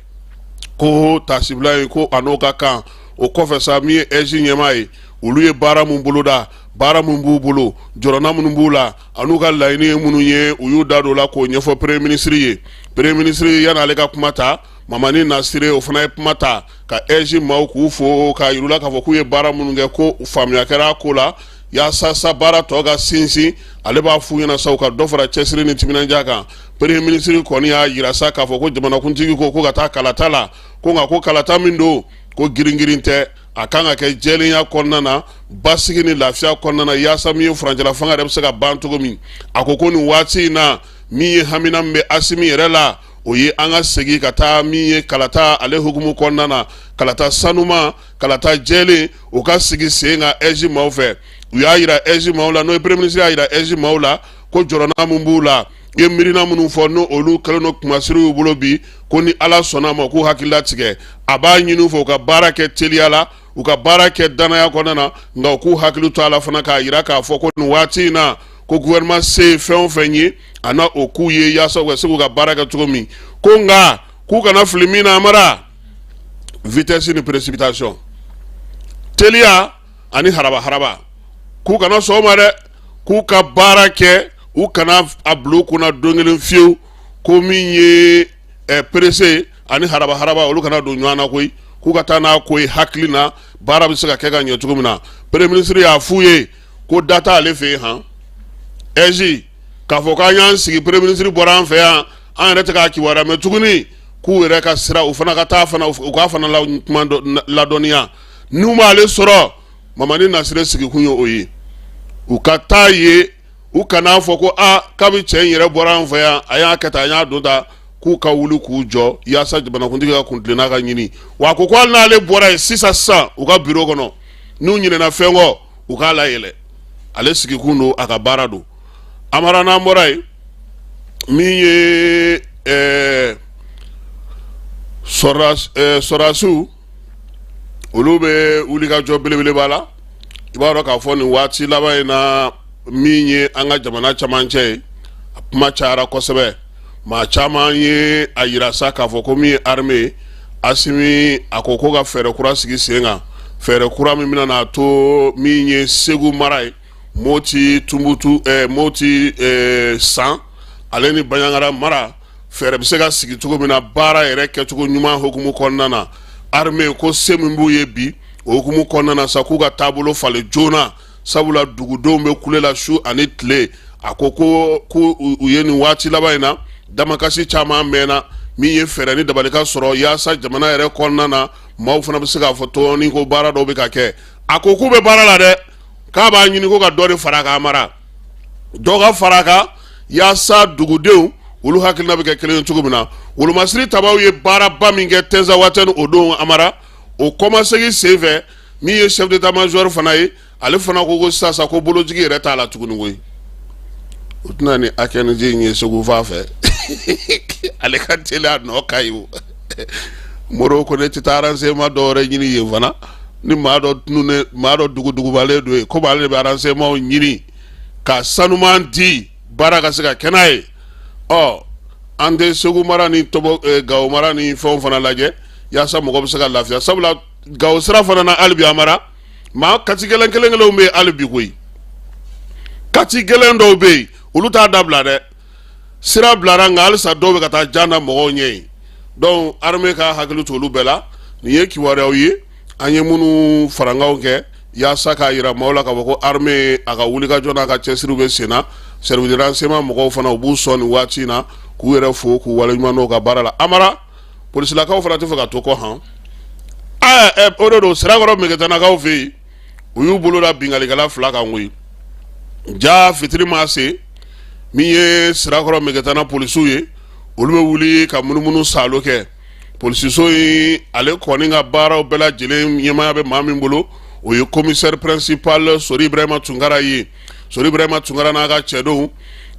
ko taasibila in, ko a n'o ka kan. O kɔfɛ sa, min ye AIGE ɲɛmaa ye, olu ye baara mun boloda, baara mun b'u bolo, jɔrɔna minnu b'u la, an'u ka laɲini ye minnu ye, u y'u da don o la k'o ɲɛfɔ premier ministre ye. Premier ministre, yan'ale ka kuma ta, Mamani Nasire, o fana ye kuma ta ka AIGE maaw k'u fo, k'a yir'u la k'a fɔ k'u ye baara minnu kɛ, ko faamuya kɛra a ko la. Yaasa sa baara tɔ ka sinsin, ale b'a f'u ɲɛna sa u ka dɔ fara cɛsiri ni timinandiya kan. Premier ministre kɔni y'a yira sa k'a fɔ ko jamanakuntigi ko ko ka taa kalata la, ko nka ko kalata min don, ko girin-girin tɛ, a kan ka kɛ jɛlenya kɔnɔna na, basigi ni lafiya kɔnɔna na, yaasa min ye furancɛla fanga yɛrɛ bɛ se ka ban cogo min. A ko ko nin waati in na, min ye hamina min bɛ Asimi yɛrɛ la, o ye an ka segin ka taa min ye kalata ale hukumu kɔnɔna na, kalata sanuma, kalata jɛlen, o ka sigi sen kan AIGE maaw fɛ. U y'a yira AIGE maaw la, n'o ye premier ministre y'a yira AIGE maaw la ko jɔrɔna min b'u la, u ye miirina minnu fɔ, n'o olu kɛlen don kumasiri y'u bolo bi, ko ni Ala sɔnna a ma, k'u hakili latigɛ. A b'a ɲini u fɛ u ka baara kɛ teliya la, u ka baara kɛ danaya kɔnɔna na, nka u k'u hakili to a la fana k'a yira k'a fɔ ko nin waati in na, ko gouvernement se ye fɛn o fɛn ye, a na o k'u ye yaasa u ka se k'u ka baara kɛ cogo min. Ko nka k'u kana fili min na, Amara, vitesse ni précipitation, teliya ani haraba haraba, k'u kana sɔn o ma dɛ. K'u ka baara kɛ, u kana a bila u kunna don kelen fiyewu ko min ye pressé ani haraba haraba, olu kana don ɲɔgɔn na koyi. K'u ka taa n'a ko ye hakili na, baara bɛ se ka kɛ ka ɲɛ cogo min na. Premier ministre y'a f'u ye ko da t'ale fɛ yen han. AIGE k'a fɔ k'an y'an sigi, premier ministre bɔra an fɛ yan, an yɛrɛ tɛ k'a kibaruya mɛn tuguni, k'u yɛrɛ ka sira, u fana ka taa fana, u k'a fana kuma ladɔnniya n'u m'ale sɔrɔ. Mamani Nasire sigikun ye o ye, u ka taa ye, u kan'a fɔ ko aa, kabi cɛ in yɛrɛ bɔra an fɛ yan, a y'a kɛ tan, a y'a don tan. K'u ka wuli k'u jɔ yaasa jamanakuntigi ka kuntilenna ka ɲini. Wa a ko ko hali n'ale bɔra yen sisan sisan, u ka biro kɔnɔ, n'u ɲinɛna fɛn kɔ, u k'a layɛlɛ. Ale sigikun don, a ka baara don. Amara, n'an bɔra yen, min ye sɔrɔdasiw, olu bɛ wulikajɔ belebeleba la. I b'a dɔn k'a fɔ nin waati laban in na, min ye an ka jamana camancɛ ye, a kuma cayara kosɛbɛ. Maa caman ye a yira sa k'a fɔ ko min ye armée ye, Asimi a ko ko ka fɛɛrɛ kura sigi sen kan, fɛɛrɛ kura min bɛna n'a to min ye Segu mara ye, Moti, Tumutu, Moti, San, ale ni Banjagara mara, fɛɛrɛ bɛ se ka sigi cogo min na baara yɛrɛ kɛcogo ɲuman hukumu kɔnɔna na. Armée ko se min b'u ye bi, o hukumu kɔnɔna na sa, k'u ka taabolo falen joona, sabula dugudenw bɛ kule la su ani tile. A ko ko u ye nin waati laban in na, damakasi caman mɛnna, min ye fɛɛrɛ ni dabali ka sɔrɔ yaasa jamana yɛrɛ kɔnɔna na, maaw fana bɛ se k'a fɔ tɔɔni ko baara dɔw bɛ ka kɛ. A ko k'u bɛ baara la dɛ, k'a b'a ɲini ko ka dɔ de fara a kan, mara dɔ ka fara a kan, yaasa dugudenw olu hakilina bɛ kɛ kelen ye cogo min na. Wolomasiri tabaw ye baaraba min kɛ Tɛnzawatɛni o don, Amara, o kɔmasegin senfɛ, min ye chef d'état major fana ye, ale fana ko ko sisan ko bolojigi yɛrɛ t'a la tuguni koyi. U tɛna ni AKNJ in ye Segu fan fɛ, ale ka teli, a nɔ ka ɲi. O Moro ko ne tɛ taa renseignement dɔ wɛrɛ ɲini yen fana ni maa dɔ tununnen, maa dɔ dugudugubalen don yen, komi ale de bɛ renseignement ɲini ka sanuman di, baara ka se ka kɛ n'a ye. Ɔ, an tɛ Segu mara ni tɔbɔ Gawo mara ni fɛnw fana lajɛ yaasa mɔgɔ bɛ se ka lafiya, sabula Gawo sira fana na hali bi, Amara, maa kati gɛlɛn kelen kelenw bɛ yen hali bi koyi. Kati gɛlɛn dɔw bɛ yen, olu t'a dabila dɛ. Sira bilara, nka halisa dɔw bɛ ka taa jan da mɔgɔw ɲɛ yen. Donc armée ka hakili to olu bɛɛ la. Nin ye kibaruyaw ye an ye minnu farankanw kɛ yaasa k'a yira maaw la k'a fɔ ko armée a ka wulikajɔ n'a ka cɛsiriw bɛ sen na. Service de renseignement mɔgɔw fana, u b'u sɔn nin waati in na k'u yɛrɛ fo, k'u waleɲuman dɔn u ka baara la. Amara, polisilakaw fana tɛ fɛ ka to kɔ han. Aa, o de don, Sirakɔrɔ Megetanakaw fɛ yen, u y'u bolo da binkalikɛla fila kan koyi. Ja fitiri ma se, min ye Sirakɔrɔ Megetana polisiw ye, olu bɛ wuli ka munumunu saalo kɛ. Polisiso in, ale kɔni ka baaraw bɛɛ lajɛlen ɲɛmaaya bɛ maa min bolo, o ye commissaire principal Sori Ibrahima Tunkara ye. Sori Ibrahima Tunkara n'a ka cɛdenw,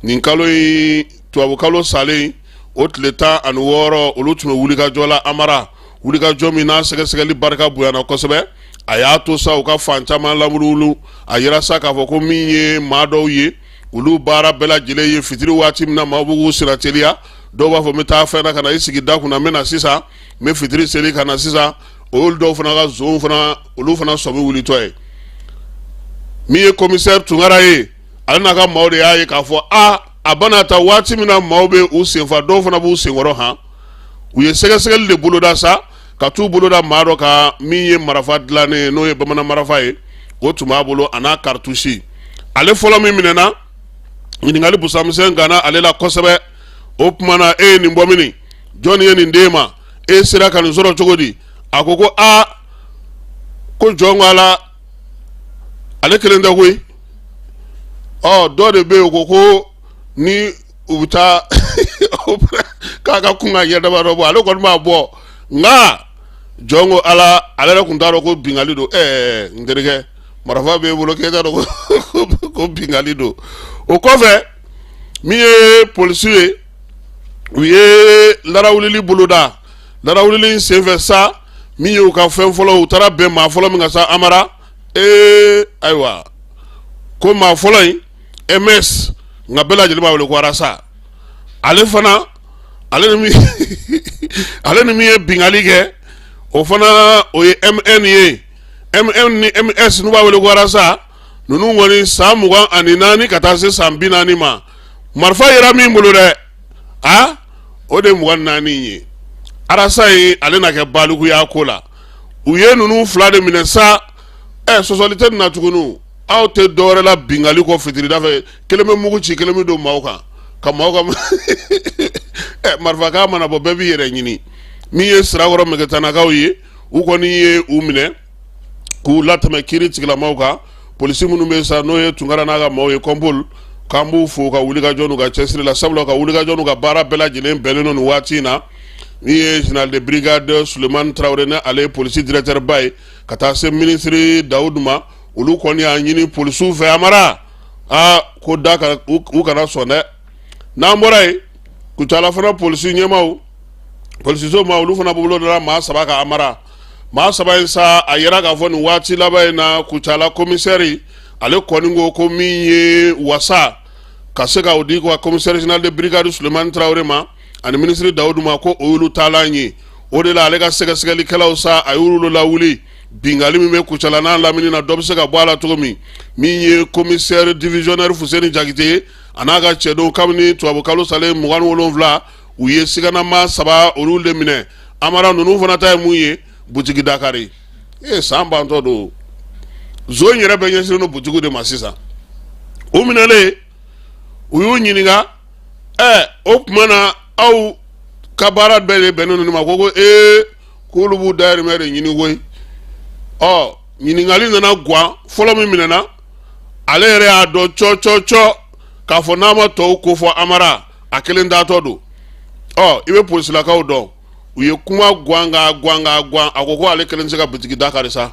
nin kalo in, tubabukalo salen, o tile 16, olu tun bɛ wulikajɔ la Amara. Wulikajɔ min n'a sɛgɛsɛgɛli barika bonyana kosɛbɛ, a y'a to sa u ka fan caman lamunumunu. A yira sa k'a fɔ ko min ye maa dɔw ye, olu baara bɛɛ lajɛlen ye fitiri waati min na, maaw b'u k'u sira teliya. Dɔw b'a fɔ n bɛ taa fɛn na ka na i sigi da kunna, n bɛ na sisan, n bɛ fitiri seli ka na sisan. O y'olu dɔw fana ka zonw fana, olu fana sɔmi wulitɔ ye. Min ye commissaire Tunkara ye, ale n'a ka maaw de y'a ye k'a fɔ a a bana ta waati min na, maaw bɛ u senfa, dɔw fana b'u senkɔrɔ han. U ye sɛgɛsɛgɛli de boloda sa, ka t'u boloda maa dɔ kan min ye marifa dilannen ye, n'o ye bamanan marifa ye, o tun b'a bolo a n'a cartouche. Ale fɔlɔ min minɛna, ɲininkali busamisɛn ganna ale la kosɛbɛ. O tuma na, e ye nin bɔ mini? Jɔnni ye nin d'e ma? E sera ka nin sɔrɔ cogo di? A ko ko aa, ko jɔn ko ala, ale kelen tɛ koyi. Ɔ, dɔ de bɛ yen, o ko ko ni u bɛ taa k'a ka kun ka ɲɛ damadɔ bɔ, ale kɔni b'a bɔ. Nka jɔn ko ala, ale yɛrɛ tun t'a dɔn ko binkanni don. Ɛɛ, n terikɛ, marifa b'e bolo k'e t'a dɔn ko binkanni don. O kɔfɛ, min ye polisiw ye, u ye larawulili boloda. Larawulili in senfɛ sa, min ye u ka fɛn fɔlɔ, u taara bɛn maa fɔlɔ min kan sa, Amara, ee ayiwa, ko maa fɔlɔ in ms, nka bɛɛ lajɛlen b'a wele ko Arasa. Ale fana, ale ni min ye binkanni kɛ, o fana, o ye mn ye. Mn ni ms, n'u b'a wele ko Arasa, ninnu kɔni san 24 ka taa se san 40 ma. Marifa yera min bolo dɛ, a o de ye 24 ye. Arasa ye, ale na kɛ balikuya ko la. U ye ninnu fila de minɛ sa. Ɛ, sɔsɔli tɛ nin na tuguni. Aw tɛ dɔwɛrɛ la binkanni kɔ fitirida fɛ, kelen bɛ mugu ci, kelen bɛ don maaw kan ka maaw ka ɛ marifakan mana bɔ, bɛɛ b'i yɛrɛ ɲini. Min ye Sirakɔrɔ Megetanakaw ye, u kɔni ye u minɛ k'u latɛmɛ kiiri tigilamaw kan. Polisi minnu bɛ sa, n'o ye Tunkara n'a ka maaw ye, kɔnpol, k'an b'u fo ka wulikajɔ n'u ka cɛsiri la, sabula ka wulikajɔ n'u ka baara bɛɛ lajɛlen bɛnnen don nin waati in na. Min ye général de brigade Sulemani Tarawele, ni ale ye polisi directeur ba ye, ka taa se minisiri Dawudu ma, olu kɔni y'a ɲini polisiw fɛ, Amara, aa ko da ka u kana sɔn dɛ. N'an bɔra yen, Kucala fana polisi ɲɛmaaw, polisiso ma, olu fana bolo dara maa saba kan, Amara. Maa saba in sa, a yira k'a fɔ nin waati laban in na, Kucala komisɛri, ale kɔni ko ko min ye wasa ka se ka o di ka commissaire général de brigade Sulemani Tarawele ma ani minisiri Dawudu ma, ko o y'olu taalan ye. O de la, ale ka sɛgɛsɛgɛlikɛlaw sa, a y'olu lawuli binkanni min bɛ Kucala n'a lamini na, dɔ bɛ se ka bɔ a la cogo min. Min ye commissaire divisionnaire Fuseni Jakite ye, a n'a ka cɛdenw, kabini tubabukalo salen 27, u ye siganama saba, olu de minɛ, Amara. Ninnu fana ta ye mun ye? Butigi dakari. Ee, san bantɔ don, zon yɛrɛ bɛ ɲɛsinnen don butigiw de ma sisan. U minɛlen, u y'u ɲininka: ɛ, o tuma na, aw ka baara bɛɛ de bɛnnen don nin ma? Ko ee, k'olu b'u dayirimɛ de ɲini koyi. Ɔ, ɲininkali nana gan. Fɔlɔ min minɛna, ale yɛrɛ y'a dɔn cɔ cɔ cɔ k'a fɔ n'a ma tɔw ko fɔ, Amara, a kelen taatɔ don. Ɔ, i bɛ polisilakaw dɔn, u ye kuma gan ka gan ka gan. A ko ko ale kelen tɛ se ka bitigi da kari sa,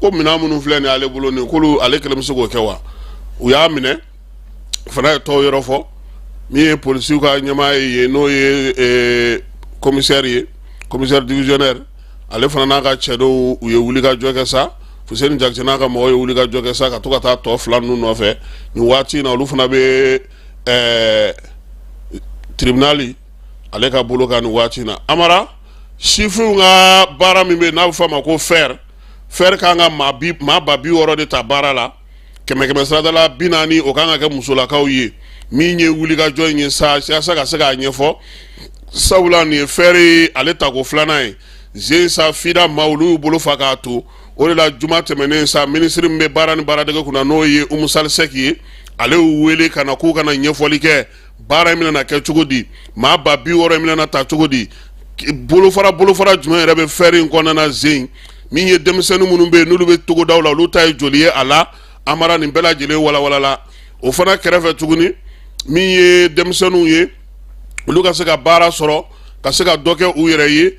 ko minɛn minnu filɛ nin ale bolo nin, k'olu ale kelen bɛ se k'o kɛ wa? U y'a minɛ fana ye tɔw yɔrɔ fɔ. Min ye polisiw ka ɲɛmaa ye yen, n'o ye commissaire ye, commissaire divisionnaire, ale fana n'a ka cɛdenw, u ye wulikajɔ kɛ sa. Fuseni Jakite n'a ka mɔgɔw ye wulikajɔ kɛ sa ka to ka taa tɔ fila ninnu nɔfɛ. Nin waati in na, olu fana bɛ tribunal ale ka bolo kan nin waati in na. Amara, sifinw ka baara min bɛ yen n'a bɛ fɔ a ma ko FER, FER kan ka maa 60,000 de ta baara la, kɛmɛ kɛmɛ sarada la 40, o kan ka kɛ musolakaw ye. Min ye wulikajɔ in ye sa, yaasa ka se k'a ɲɛfɔ, sabula nin ye FER ye, ale tako filanan ye zen sa. FIDA maa, olu y'u bolo fa k'a to. O de la, juma tɛmɛnen sa, minisiri min bɛ baara ni baaradege kunna, n'o ye Umu Sali Sɛki ye, ale y'u wele ka na k'u ka na ɲɛfɔli kɛ, baara in bɛna kɛ cogo di, maa 60,000 in bɛna ta cogo di. Bolofara bolofara jumɛn yɛrɛ bɛ fɛri in kɔnɔna zen min ye denmisɛnnin minnu bɛ yen n'olu bɛ togodaw la, olu ta ye joli ye a la? Amara, nin bɛɛ lajɛlen walawalala. O fana kɛrɛfɛ tuguni, min ye denmisɛnninw ye, olu ka se ka baara sɔrɔ, ka se ka dɔ kɛ u yɛrɛ ye,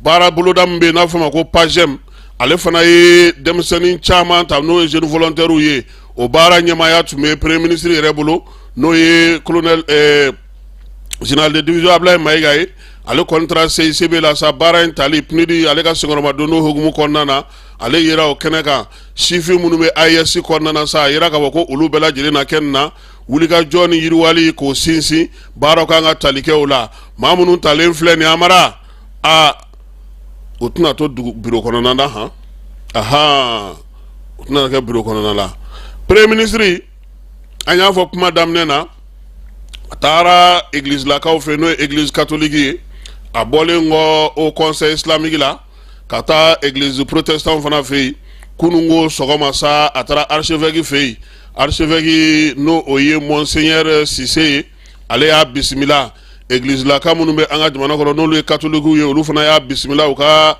baara boloda min bɛ yen n'a fɔ ma ko PAJEM, ale fana ye denmisɛnnin caman ta, n'o ye jeunes volontaires ye. O baara ɲɛmaaya tun bɛ premier ministre yɛrɛ bolo, n'o ye colonel général de division Ablaye Mayiga ye. Ale kɔni taara CICB la sa. Baara in tali PNUD, ale ka senkɔrɔmadon hukumu kɔnɔna na, ale yera o kɛnɛ kan. Sifin minnu bɛ AES kɔnɔna na sa, a yira k'a fɔ ko olu bɛɛ lajɛlen na kɛ nin na wulikajɔ ni yiriwali k'o sinsin, baaraw kan ka tali kɛ o la. Maa minnu talen filɛ nin, Amara, aa, u tɛna to dugu biro kɔnɔna na han, ahan, u tɛna kɛ biro kɔnɔna la. Premier ministre, an y'a fɔ kuma daminɛ na, a taara egilizilakaw fɛ, n'o ye église catholique ye. A bɔlen kɔ haut conseil islamique la ka taa église protestant fana fɛ yen, kununko sɔgɔma sa, a taara archevêque fɛ yen. Archevêque, n'o o ye monseigneur Sise ye, ale y'a bisimila. Egilizilaka minnu bɛ an ka jamana kɔnɔ, n'olu ye catholique ye, olu fana y'a bisimila u ka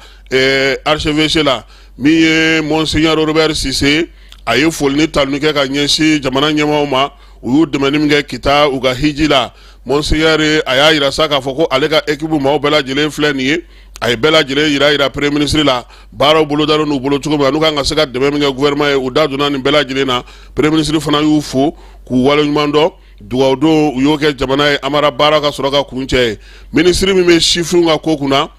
archevêché la. Min ye monseigneur Robert Sise, a ye foli ni tanuni kɛ ka ɲɛsin jamana ɲɛmaaw ma, u y'u dɛmɛni min kɛ kita u ka hiji la. Monseigneur, a y'a yira sa k'a fɔ ko ale ka équipe maaw bɛɛ lajɛlen filɛ nin ye. A ye bɛɛ lajɛlen yira premier ministre la, baaraw bolodalen n'u bolo cogo min na, n'u kan ka se ka dɛmɛ min kɛ gouvernement ye, u da donna nin bɛɛ lajɛlen na. Premier ministre fana y'u fo k'u waleɲuman dɔn. Dugawu don u y'o kɛ jamana ye. Amara, baara ka sɔrɔ ka kuncɛ ye. Minisiri min bɛ sifinw ka ko kunna,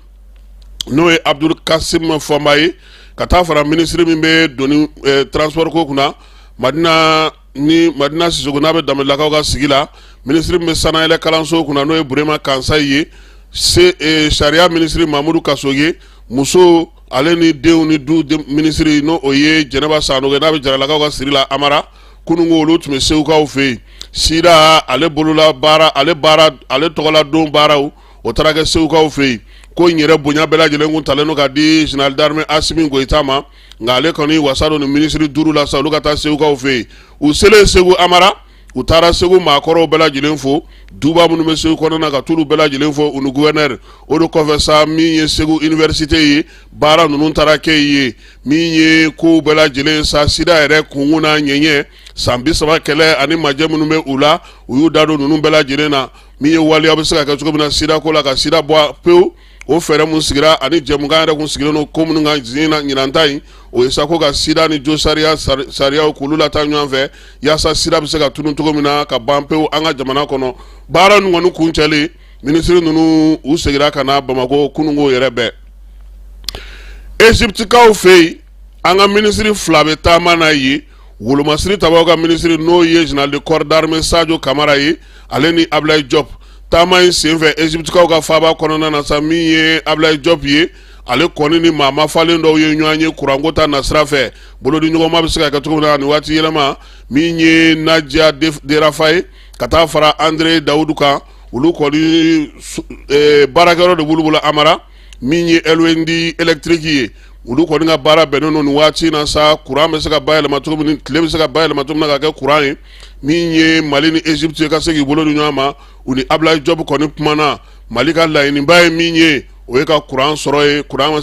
n'o ye Abdul Kasim Fɔnba ye, ka taa fara minisiri min bɛ doni transport ko kunna, Madina ni Madina Sisoko, n'a bɛ Danbelelakaw ka sigi la, minisiri min bɛ sanayɛlɛ kalanso kunna, n'o ye Burema Kansayi ye, se sariya minisiri Mamudu Kasoge, muso ale ni denw ni du minisiri, n'o o ye Jɛnɛba Sanogo, n'a bɛ Jaralakaw ka siri la. Amara, kununko olu tun bɛ Segukaw fɛ yen. Sida ale bolola baara, ale baara, ale tɔgɔla don baaraw, o taara kɛ Segukaw fɛ yen. Ko in yɛrɛ bonya bɛɛ lajɛlen kun talen don ka di général d'armée Asimi Goyita ma, nka ale kɔni wasa don ni minisiri duuru la sa, olu ka taa Segukaw fɛ yen. U selen Segu, Amara, u taara Segu maakɔrɔw bɛɛ lajɛlen fo, duba minnu bɛ Segu kɔnɔna na, ka t'olu bɛɛ lajɛlen fo, u ni gouverneur. O de kɔfɛ sa, min ye Segu université ye, baara ninnu taara kɛ yen. Min ye kow bɛɛ lajɛlen sa, sida yɛrɛ kunkun n'a ɲɛɲɛ, san 30 kɛlɛ ani majɛ minnu bɛ u la, u y'u da don ninnu bɛɛ lajɛlen na. Min ye waleya bɛ se ka kɛ cogo min na sida ko la, ka sida bɔ pewu, o fɛɛrɛ mun sigira ani jɛmukan yɛrɛ kun sigilen don ko minnu kan ɲinan ta in, o ye sa ko ka sida ni jo sariya sariyaw k'olu lataa ɲɔgɔn fɛ, yaasa sida bɛ se ka tunun cogo min na ka ban pewu an ka jamana kɔnɔ. Baara ninnu kɔni kuncɛlen, minisiri ninnu u seginna ka na Bamakɔ kununko yɛrɛ bɛɛ. Eziptikaw fɛ yen, an ka minisiri fila bɛ taama na yen. Wolomasiri tabaw ka minisiri, n'o ye général de corps d'armée Sadio Kamara ye, ale ni Ablaye Diop. Taama in senfɛ Eziptikaw ka faaba kɔnɔna na sa, min ye Ablaye Diop ye, ale kɔni ni maa mafalen dɔw ye ɲɔgɔn ye kuranko ta nasira fɛ, bolodi ɲɔgɔnma bɛ se ka kɛ cogo min na nin waati yɛlɛma. Min ye Nadia Derafa ye, ka taa fara André Dawudu kan, olu kɔni baarakɛyɔrɔ de b'olu bolo. Amara, min ye Elwendi électrique ye, olu kɔni ka baara bɛnnen don nin waati in na sa, kuran bɛ se ka bayɛlɛma cogo min, tile bɛ se ka bayɛlɛma cogo min na ka kɛ kuran ye. Min ye Mali ni Egypte ye ka se k'i bolo di ɲɔgɔn ma, u ni Ablaye Diop kɔni kumana. Mali ka laɲiniba ye min ye, o ye ka kuran sɔrɔ ye, kuran bɛ se